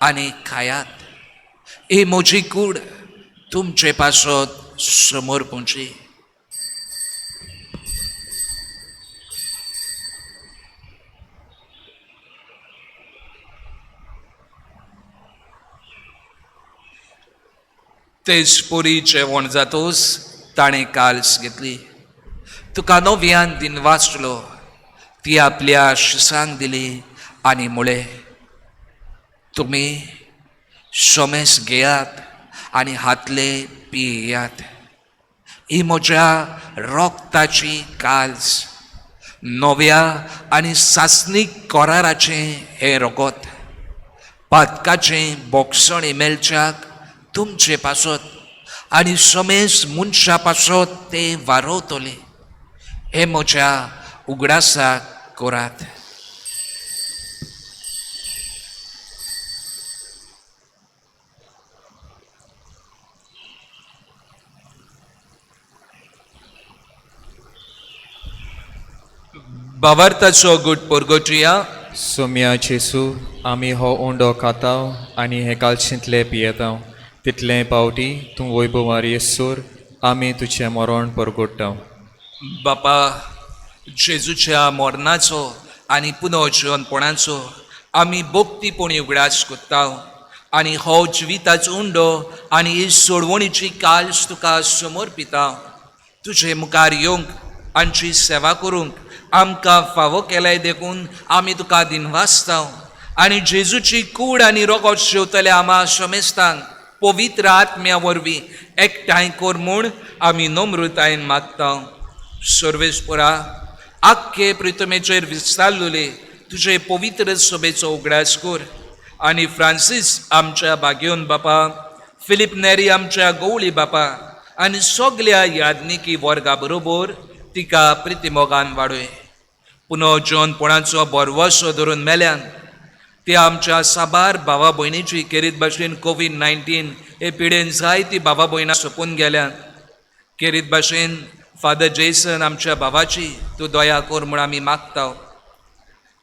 S2: आनी खायात, ही म्हजी कूड तुमचे पासत समर्पूंची. तेच पुरी जेवण जातोच ताणें काल्स घेतली, तुका नव्यान दिन वाचलो, ती आपल्या शिसांक दिली आनी म्हळें, तुमी सोमेस घेयात आनी हातले पियात, ही म्हज्या रोगताची काल्स, नव्या आनी सासणीक कराराचें हें रगत, पातकाचें बोगसणें मेळच्याक तुमचे पासत आनी समेस मनशा पासत तें वारवतलें, हें म्हज्या उगडासाक करात. बावार्थाचो गुट परगोटिया.
S1: सोम्या जेसू, आमी हो उंडो खाताव आनी हे कालशींतले पियेताव, तितले पावटी तूं वैभवार येसर आमी तुजें मरण परगोडटाव.
S2: बापा, जेजूच्या मरणाचो आनी पुनर्जिवनपणाचो आमी भक्तीपणी उगडास करता आनी हो जिविताचो उंडो आनी ही सोडवणीची काल्स तुका समर्पिता. तुजे मुखार येवंक आमची सेवा करूंक आमकां फावो केल्याय देखून आमी तुका दिनवासता आनी जेजूची कूड आनी रोगोत शेवतल्या आमा समेस्तांक पवित्र आत्म्या वरवीं एकठांय कर म्हूण आमी नम्रतायेन मागता. सर्वेस्परा, आख्खे प्रितमेचेर विस्तारलेले तुजे पवित्र सभेचो उगडास कर आनी फ्रांसीस आमच्या बागेवन बापा, फिलीप नेरी आमच्या गवळी बापा आनी सगल्या याज्ञिकी वर्गा बरोबर तिका प्रितिमोगान वाडय. पुनः जिवनपणाचो बरवसो धरून मेल्यान ते आमच्या साबार भावा भयणीची केरीत भाशेन कोवीड-19 हे पिडेन जायती भावा भयणां सोंपून गेल्यान, केरीत भाशेन फादर जेसन आमच्या भावाची तूं दया कर म्हूण आमी मागता.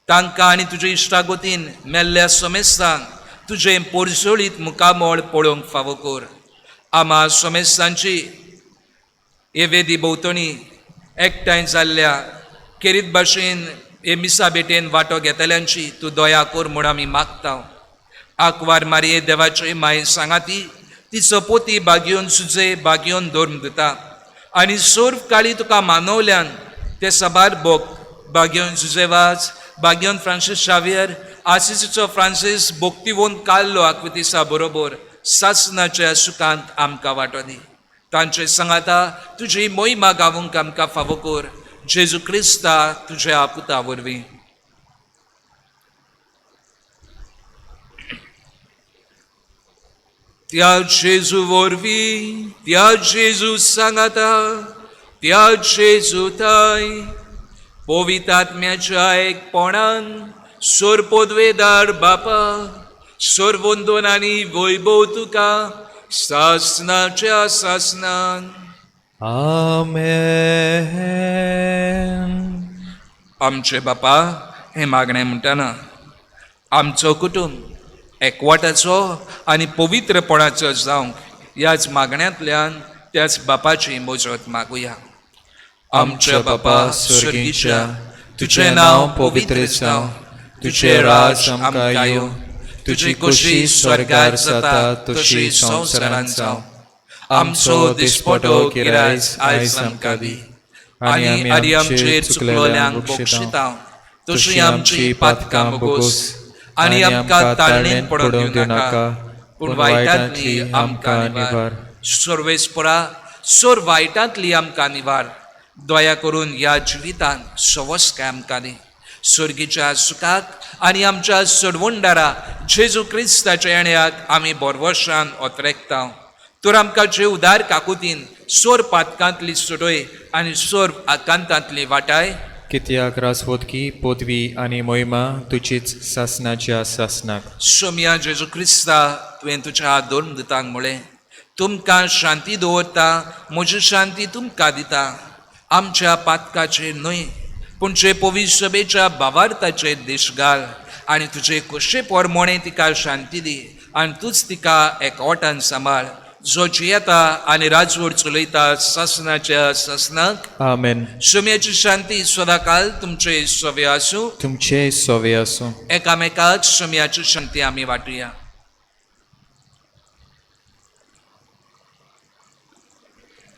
S2: तांकां आनी तुजे इश्टागतीन मेल्ल्या समेस्तांक तुजें पोरजोळीत मुखामळ पळोवंक फावो कर. आमा समेस्तांची हे वेदी भोंवतणी एकठांय जाल्ल्या केरीत भाशेन हे मिसा भेटेन वांटो घेतल्यांची तूं दया कर म्हूण आमी मागता. आंकवार मारये देवाचे माये सांगाती तिचो पोती बागयोन सुजे बागयोन धर्म दिता आनी सर्व काळी तुका मानवल्यान ते साबार भोग बागयोन जुजेवाज, बागयोन फ्रांसीस शावियर, आसिसीचो फ्रांसीस भोक्तिवोन काल्लो आकृतीसा बरोबर सासनाच्या सुखांत आमकां वांटो दी. तांचे सांगाता तुजी मोहिमा गावूंक आमकां फावो कर, जेजू क्रिस्ता तुज्या पुता वरवीं. त्या जेजू वरवीं, त्या जेजू सांगाता, त्या जेजू ताय पवित्र आत्म्याच्या एकपणान सोरपोदवेदार बापा, सोरवंदन आनी वैभव तुका सासनाच्या सासनान.
S1: आमेन.
S2: आमचे बापा, हें मागणें म्हणटना आमचो कुटुंब एकवटाचो आनी पवित्रपणाचो जावंक ह्याच मागण्यांतल्यान त्याच बापाची मजत मागुया.
S1: आमच्या बापा स्वर्गीच्या, तुजें नांव पवित्र जावं, तुजें राज आमकां येवं, तुजी खोशी स्वर्गार जाता तशी संवसारांत जावं. आमचो दिसपटो गिरायस आयज आमकां दी आनी आनी आमचेर चुकलोल्यांक बक्षिता तशी आमची पातकां बोगोस
S2: आनी आमकां ताळणेन पडोवंक दिवं नाका, पूण वायटांतली आमकां निवार. सर्वेस्परा, सोर वायटांतली आमकां निवार. दया करून ह्या जिवितांत सवस्काय आमकां दी. सर्गीच्या सुखाक आनी आमच्या सोडवणदारा जेजू क्रिस्ताच्या येण्याक आमी बोरवशान ओतरेकता. तर आमकां जे उदार काकुतीन सोर पातकांतली सोडय आनी सोर आकांतांतली वाटाय.
S1: कित्याक रासवोतकी पदवी आनी मोहिमा तुजीच सासनाच्या सासनाक.
S2: सोमया जेजू क्रिस्ता, तुवें तुज्या धर्मदूतांक म्हळें, तुमकां शांती दवरता, म्हजी शांती तुमकां दिता. आमच्या पातकाचेर न्हय पूण जे पवित्र सभेच्या भावार्थाचेर देश घाल आनी तुजे कशे पोरमोणें तिका शांती दी आनी तूंच तिका एकवटान सांबाळ, जो जियेता आनी राजवट चलयता सासनाच्या सासनाक.
S1: आमेन.
S2: सोम्याची शांती सदाकाल तुमचे सवे आसूं.
S1: तुमचे सोवे आसूं.
S2: एकामेकाक सोम्याची शांती आमी वांटुया.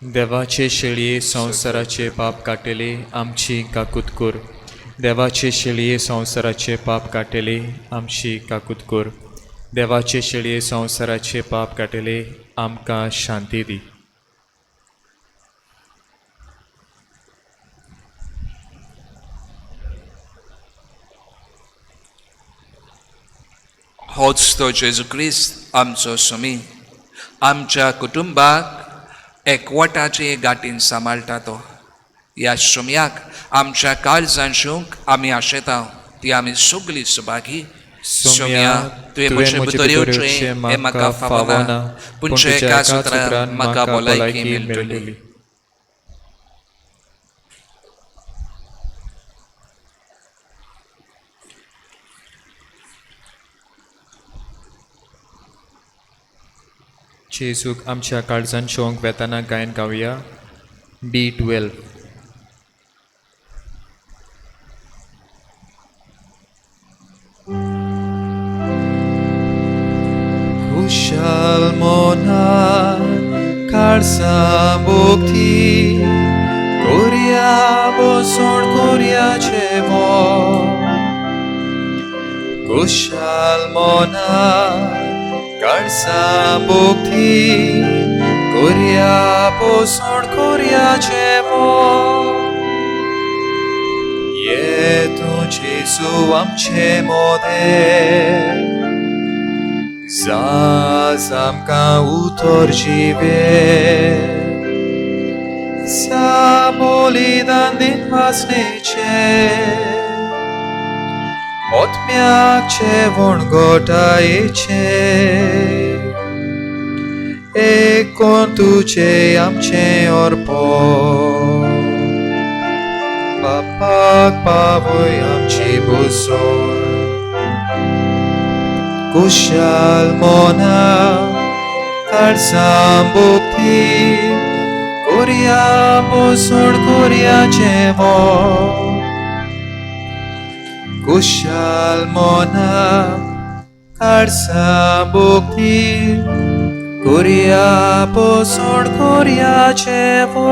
S1: देवाचे शेळये संवसाराचे पाप काडटले आमची काकूत कर. देवाचे शेळये संवसाराचे पाप काडटले आमची काकूत कर. देवाचे शेळये संवसाराचे पाप काडटले आमकां शांती दी.
S2: होच तो जेजू क्रिस्त आमचो स्वामी आमच्या कुटुंबाक एकवटाचे गाठीन सांबाळटा. तो ह्या सोम्याक आमच्या काळजान शिवंक आमी आशेता ती आमी सगळी सुभागी.
S1: सोम्या,
S2: तुवें म्हजे भितर येवचें हें म्हाका फावना, पूण तुज्या एका सुत्रान म्हाका भलायकी मेळटली.
S1: जेजूक आमच्या काळजान शोंक वेताना गायन गावया B12. कुशल मोना काळसा भोगती कोरिया बसोण कोरियाचे मो. कुशल मोना काळसा भोगती कोरिया पोसोण कोरियाचे मो. ये तूं जेजू आमचे मोदे जाज आमकां उतर जिवे सा बलिदान दिनवासनेचे ओतम्याचे वणगोटायेचे एक कोण तुजे आमचें अर्पण बापाक पावय आमची बुसोर. कुशल मोना काळसां भोगती कोरिया बसोण कोरियाचें मो. कुशल मोना काळसां भोगती कोरिया बसोण कोरियाचें मो.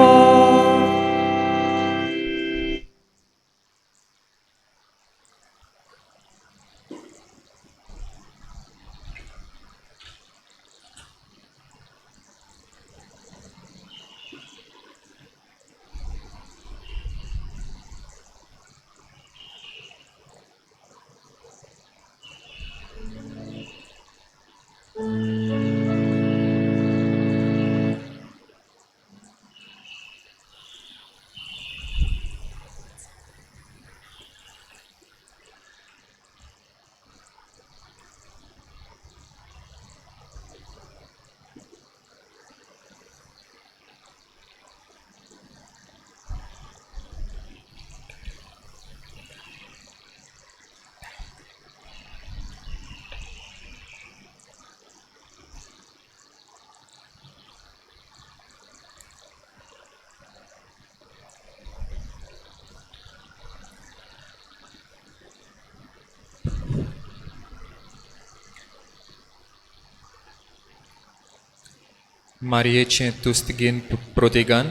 S1: मारयेचें तुस्तगीन प्रतिगान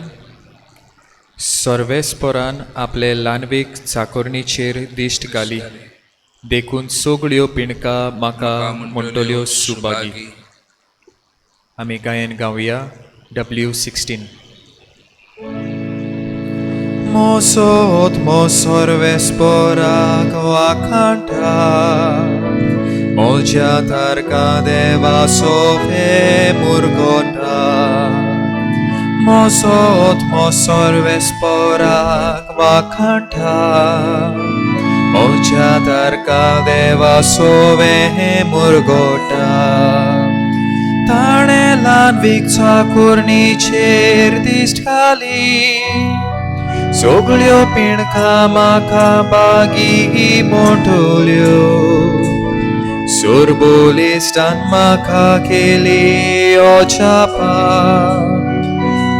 S1: सर्वेस्परान आपले ल्हानवीक चाकोरणीचेर दिश्ट घाली देखून सगळ्यो पिणका म्हाका म्हणटल्यो सुभागी. आमी गायन गावया W16. मोसो आत्मो सर्वेस्पोराक वाखाणटा म्हज्या तारका देवा सोफे मुरगोटा मोसो आत्मो सर्वेस्पोराक वाखाणटा म्हज्या तारका देवा सोवे मुरगोटा ताणें ल्हान विकचा कुर्णीचेर दिश्ट घाली सगळ्यो पिणका म्हाका बागी मोटोल्यो सुरबुलिस्टान म्हाका केली ओचापा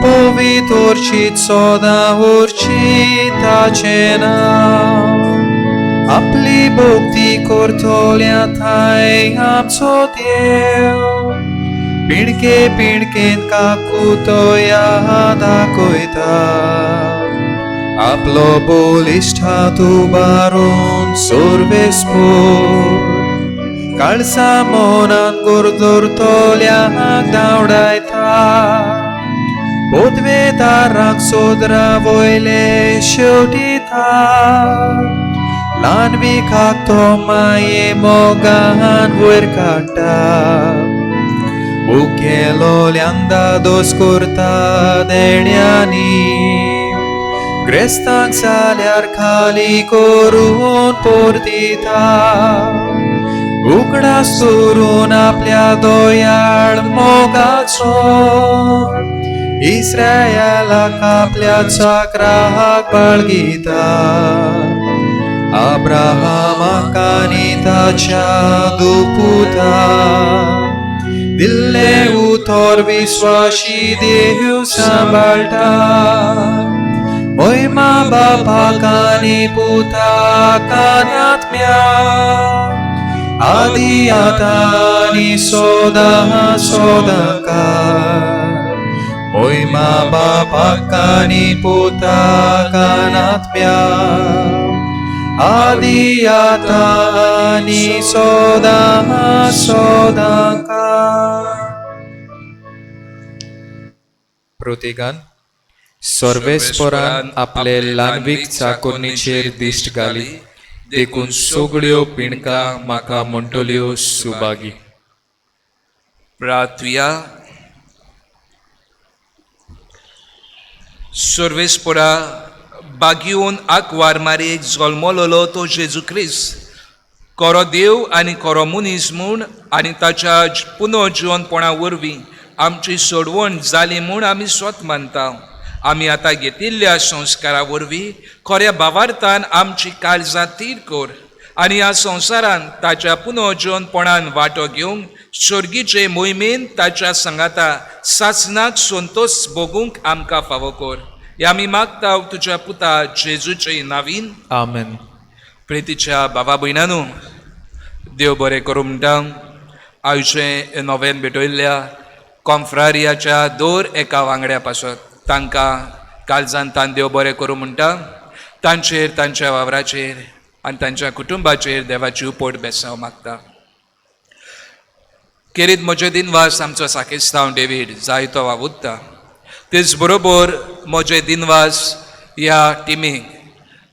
S1: पवितोरची सदां उरची ताचें नांव आपली भक्ती करतल्या थांय आमचो देव पिणके पिणकेन काकू तो याद दाखयता आपलो बलिश्ठ हात उबारून सर्वेस्पोर काळसा मनान गुरदरतल्यांक धांवडायता पदवेदारांक सोदरा वयले शेवटिता ल्हान विखाक तो माये मोगान वयर काडटा उकेलोल्यांक दादोस करता देण्यांनी ग्रेस्तांक जाल्यार खाली करून परतिता उगडास करून आपल्या दोयाळ मोगाचो इस्रायलाक आपल्या चाकराक बाळगिता अब्राहमाक आनी ताच्या दुपुता दिल्लें उतर विश्वाशी देव सांबाळटा मोयमा बापाक आनी पुताक आनी आत्म्याक आदी आतां आनी सदां सदांकाळ मोयमा बापाक आनी पुताक आनी आत्म्याक आदी आतां आनी सदां सदांकाळ. प्रतिगान. सर्वेस्परान आपले ल्हानवीक चाकोरणीचेर दिश्ट घाली देखून सगळ्यो पिणका म्हाका म्हणटल्यो सुभागी.
S2: प्रार्थुया. सर्वेस्पोरा बागिवन आंकवार मारयेक जल्मलोलो तो जेजू क्रिस्त खरो देव आनी खरो मनीस म्हूण आनी ताच्या पुनर्जिवनपणा वरवीं आमची सोडवण जाली म्हूण आमी स्वत मानता. आमी आतां घेतिल्ल्या संस्कारा वरवीं खऱ्या भावार्थान आमची काळजां तीर कर आनी ह्या संवसारान ताच्या पुनर्जिवनपणान वांटो घेवंक स्वर्गीचे मोहिमेन ताच्या सांगाता सासनाक संतोश भोगूंक आमकां फावो कर. हे आमी मागता तुज्या पुता जेजूचे नावीन.
S1: आमेन.
S2: प्रितीच्या बाबा भयणानू, देव बरें करूं म्हणटा आयचें नव्यान भेटयल्ल्या कॉन्फ्रारियाच्या दर एका वांगड्या पासत. तांकां काळजान तान देव बरें करूं म्हणटा. तांचेर, तांच्या वावराचेर आनी तांच्या कुटुंबाचेर देवाची उपट बेसांव मागता. केरीत म्हजे दिनवास आमचो साकिस्तांव डेवीड जायतो वावुरता. तेच बरोबर म्हजे दिनवास ह्या टिमीक,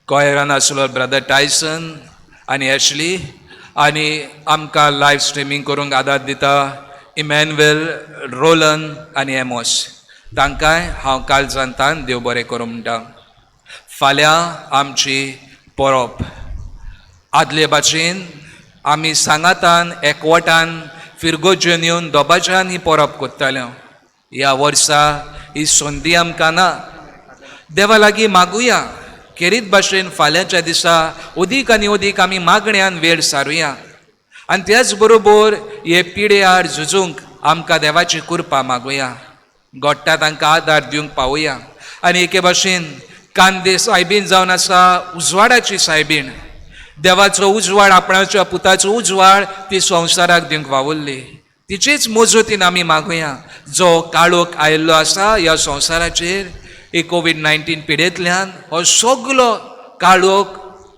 S2: कॉयरान आसलो ब्रदर टायसन आनी एशली आनी आमकां लायव स्ट्रिमींग करूंक आदार दिता इमॅन्युएल, रोलन आनी एमोस. तांकांय हांव काळजान तान देव बरें करूं म्हणटा. फाल्यां आमची परब. आदले भाशेन आमी सांगातान एकवटान फिरगोजेन येवन दोबाज्यान ही परब करताले. ह्या वर्सा ही संदी आमकां ना. देवा लागीं मागुया खेरीत भाशेन फाल्यांच्या दिसा अदीक आनी अदीक आमी मागण्यान वेळ सारुया आनी त्याच बरोबर हे पिडे आड झुजूंक आमकां देवाची कृपा मागुया. गोडटा तांकां आदार दिवंक पावुया. आनी एके भाशेन कांदे सायबीण जावन आसा उजवाडाची सायबीण. देवाचो उजवाड, आपणाच्या पुताचो उजवाड ती संवसाराक दिवंक वावुरली. तिचेच मजतीन आमी मागुया जो काळोख आयिल्लो आसा ह्या संवसाराचेर ही कोवीड-19 पिडेंतल्यान हो सगलो काळोख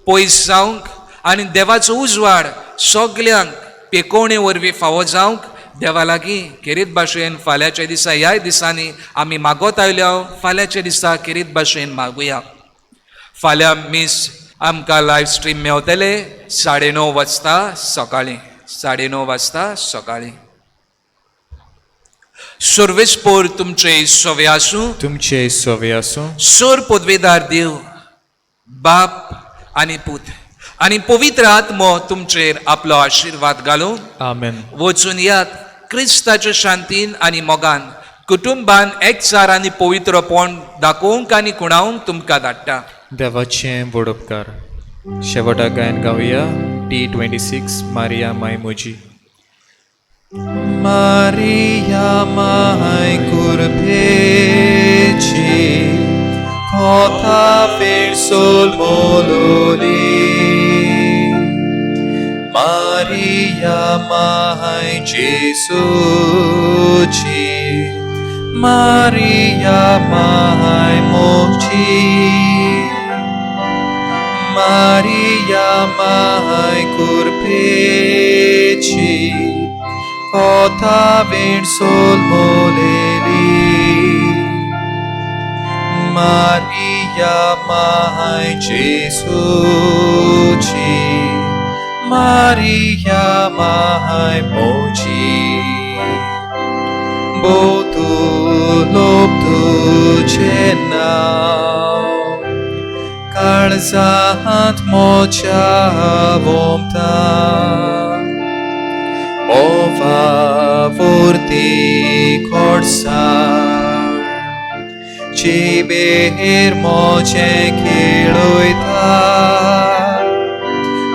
S2: पयस जावंक आनी देवाचो उजवाड सगल्यांक पेकोवणे वरवीं फावो जावंक देवा लागीं खेरीत भाशेन फाल्यांच्या दिसा ह्याय दिसांनी आमी मागत आयल्या. फाल्यांच्या दिसा खेरीत भाशेन मागुया. फाल्यां मीस आमकां लायव्ह स्ट्रीम मेवतले 9:30 वाजता सकाळीं, 9:30 वाजता सकाळीं. सर्वेस्पोर तुमचे सवे आसूं,
S1: तुमचे सवे आसूं.
S2: सोर पदवेदार देव बाप आनी पूत आनी पवित्र आत्मो तुमचेर आपलो आशिर्वाद घालूं.
S1: आमेन.
S2: वचून यात क्रिस्ताच्या शांतीन आनी मोगान कुटुंबान एकचार आनी पवित्रपण दाखोवंक आनी खुणावंक तुमकां धाडटा.
S1: देवाचें व्हड उपकार. शेवटाक गायन गावया T26 Maria my म्हजी. मारिया my कुरभेची कोथा फिरसोल मोलोली, मारिया my जेसूची, मारिया my मोची, मारिया my कुरभेची कोथा विणसोल मोलेली, मारिया my जेसूची, मारिया my मोची. बोतू लोप तुझे नाव काळजांत मोच्या वोमता, मोवा वरती खोडसाळ जिबेर मोजें खेळयता,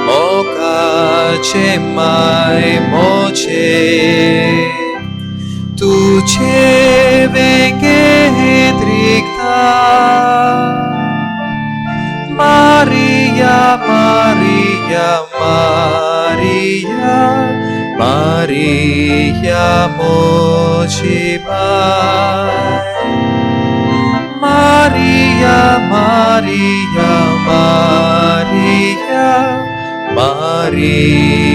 S1: मोगाचे माय मोजे तुझे वेंगेंत रिगता. मारिया मारिया मारिया मारिया मोजी my, Maria Maria Maria Maria.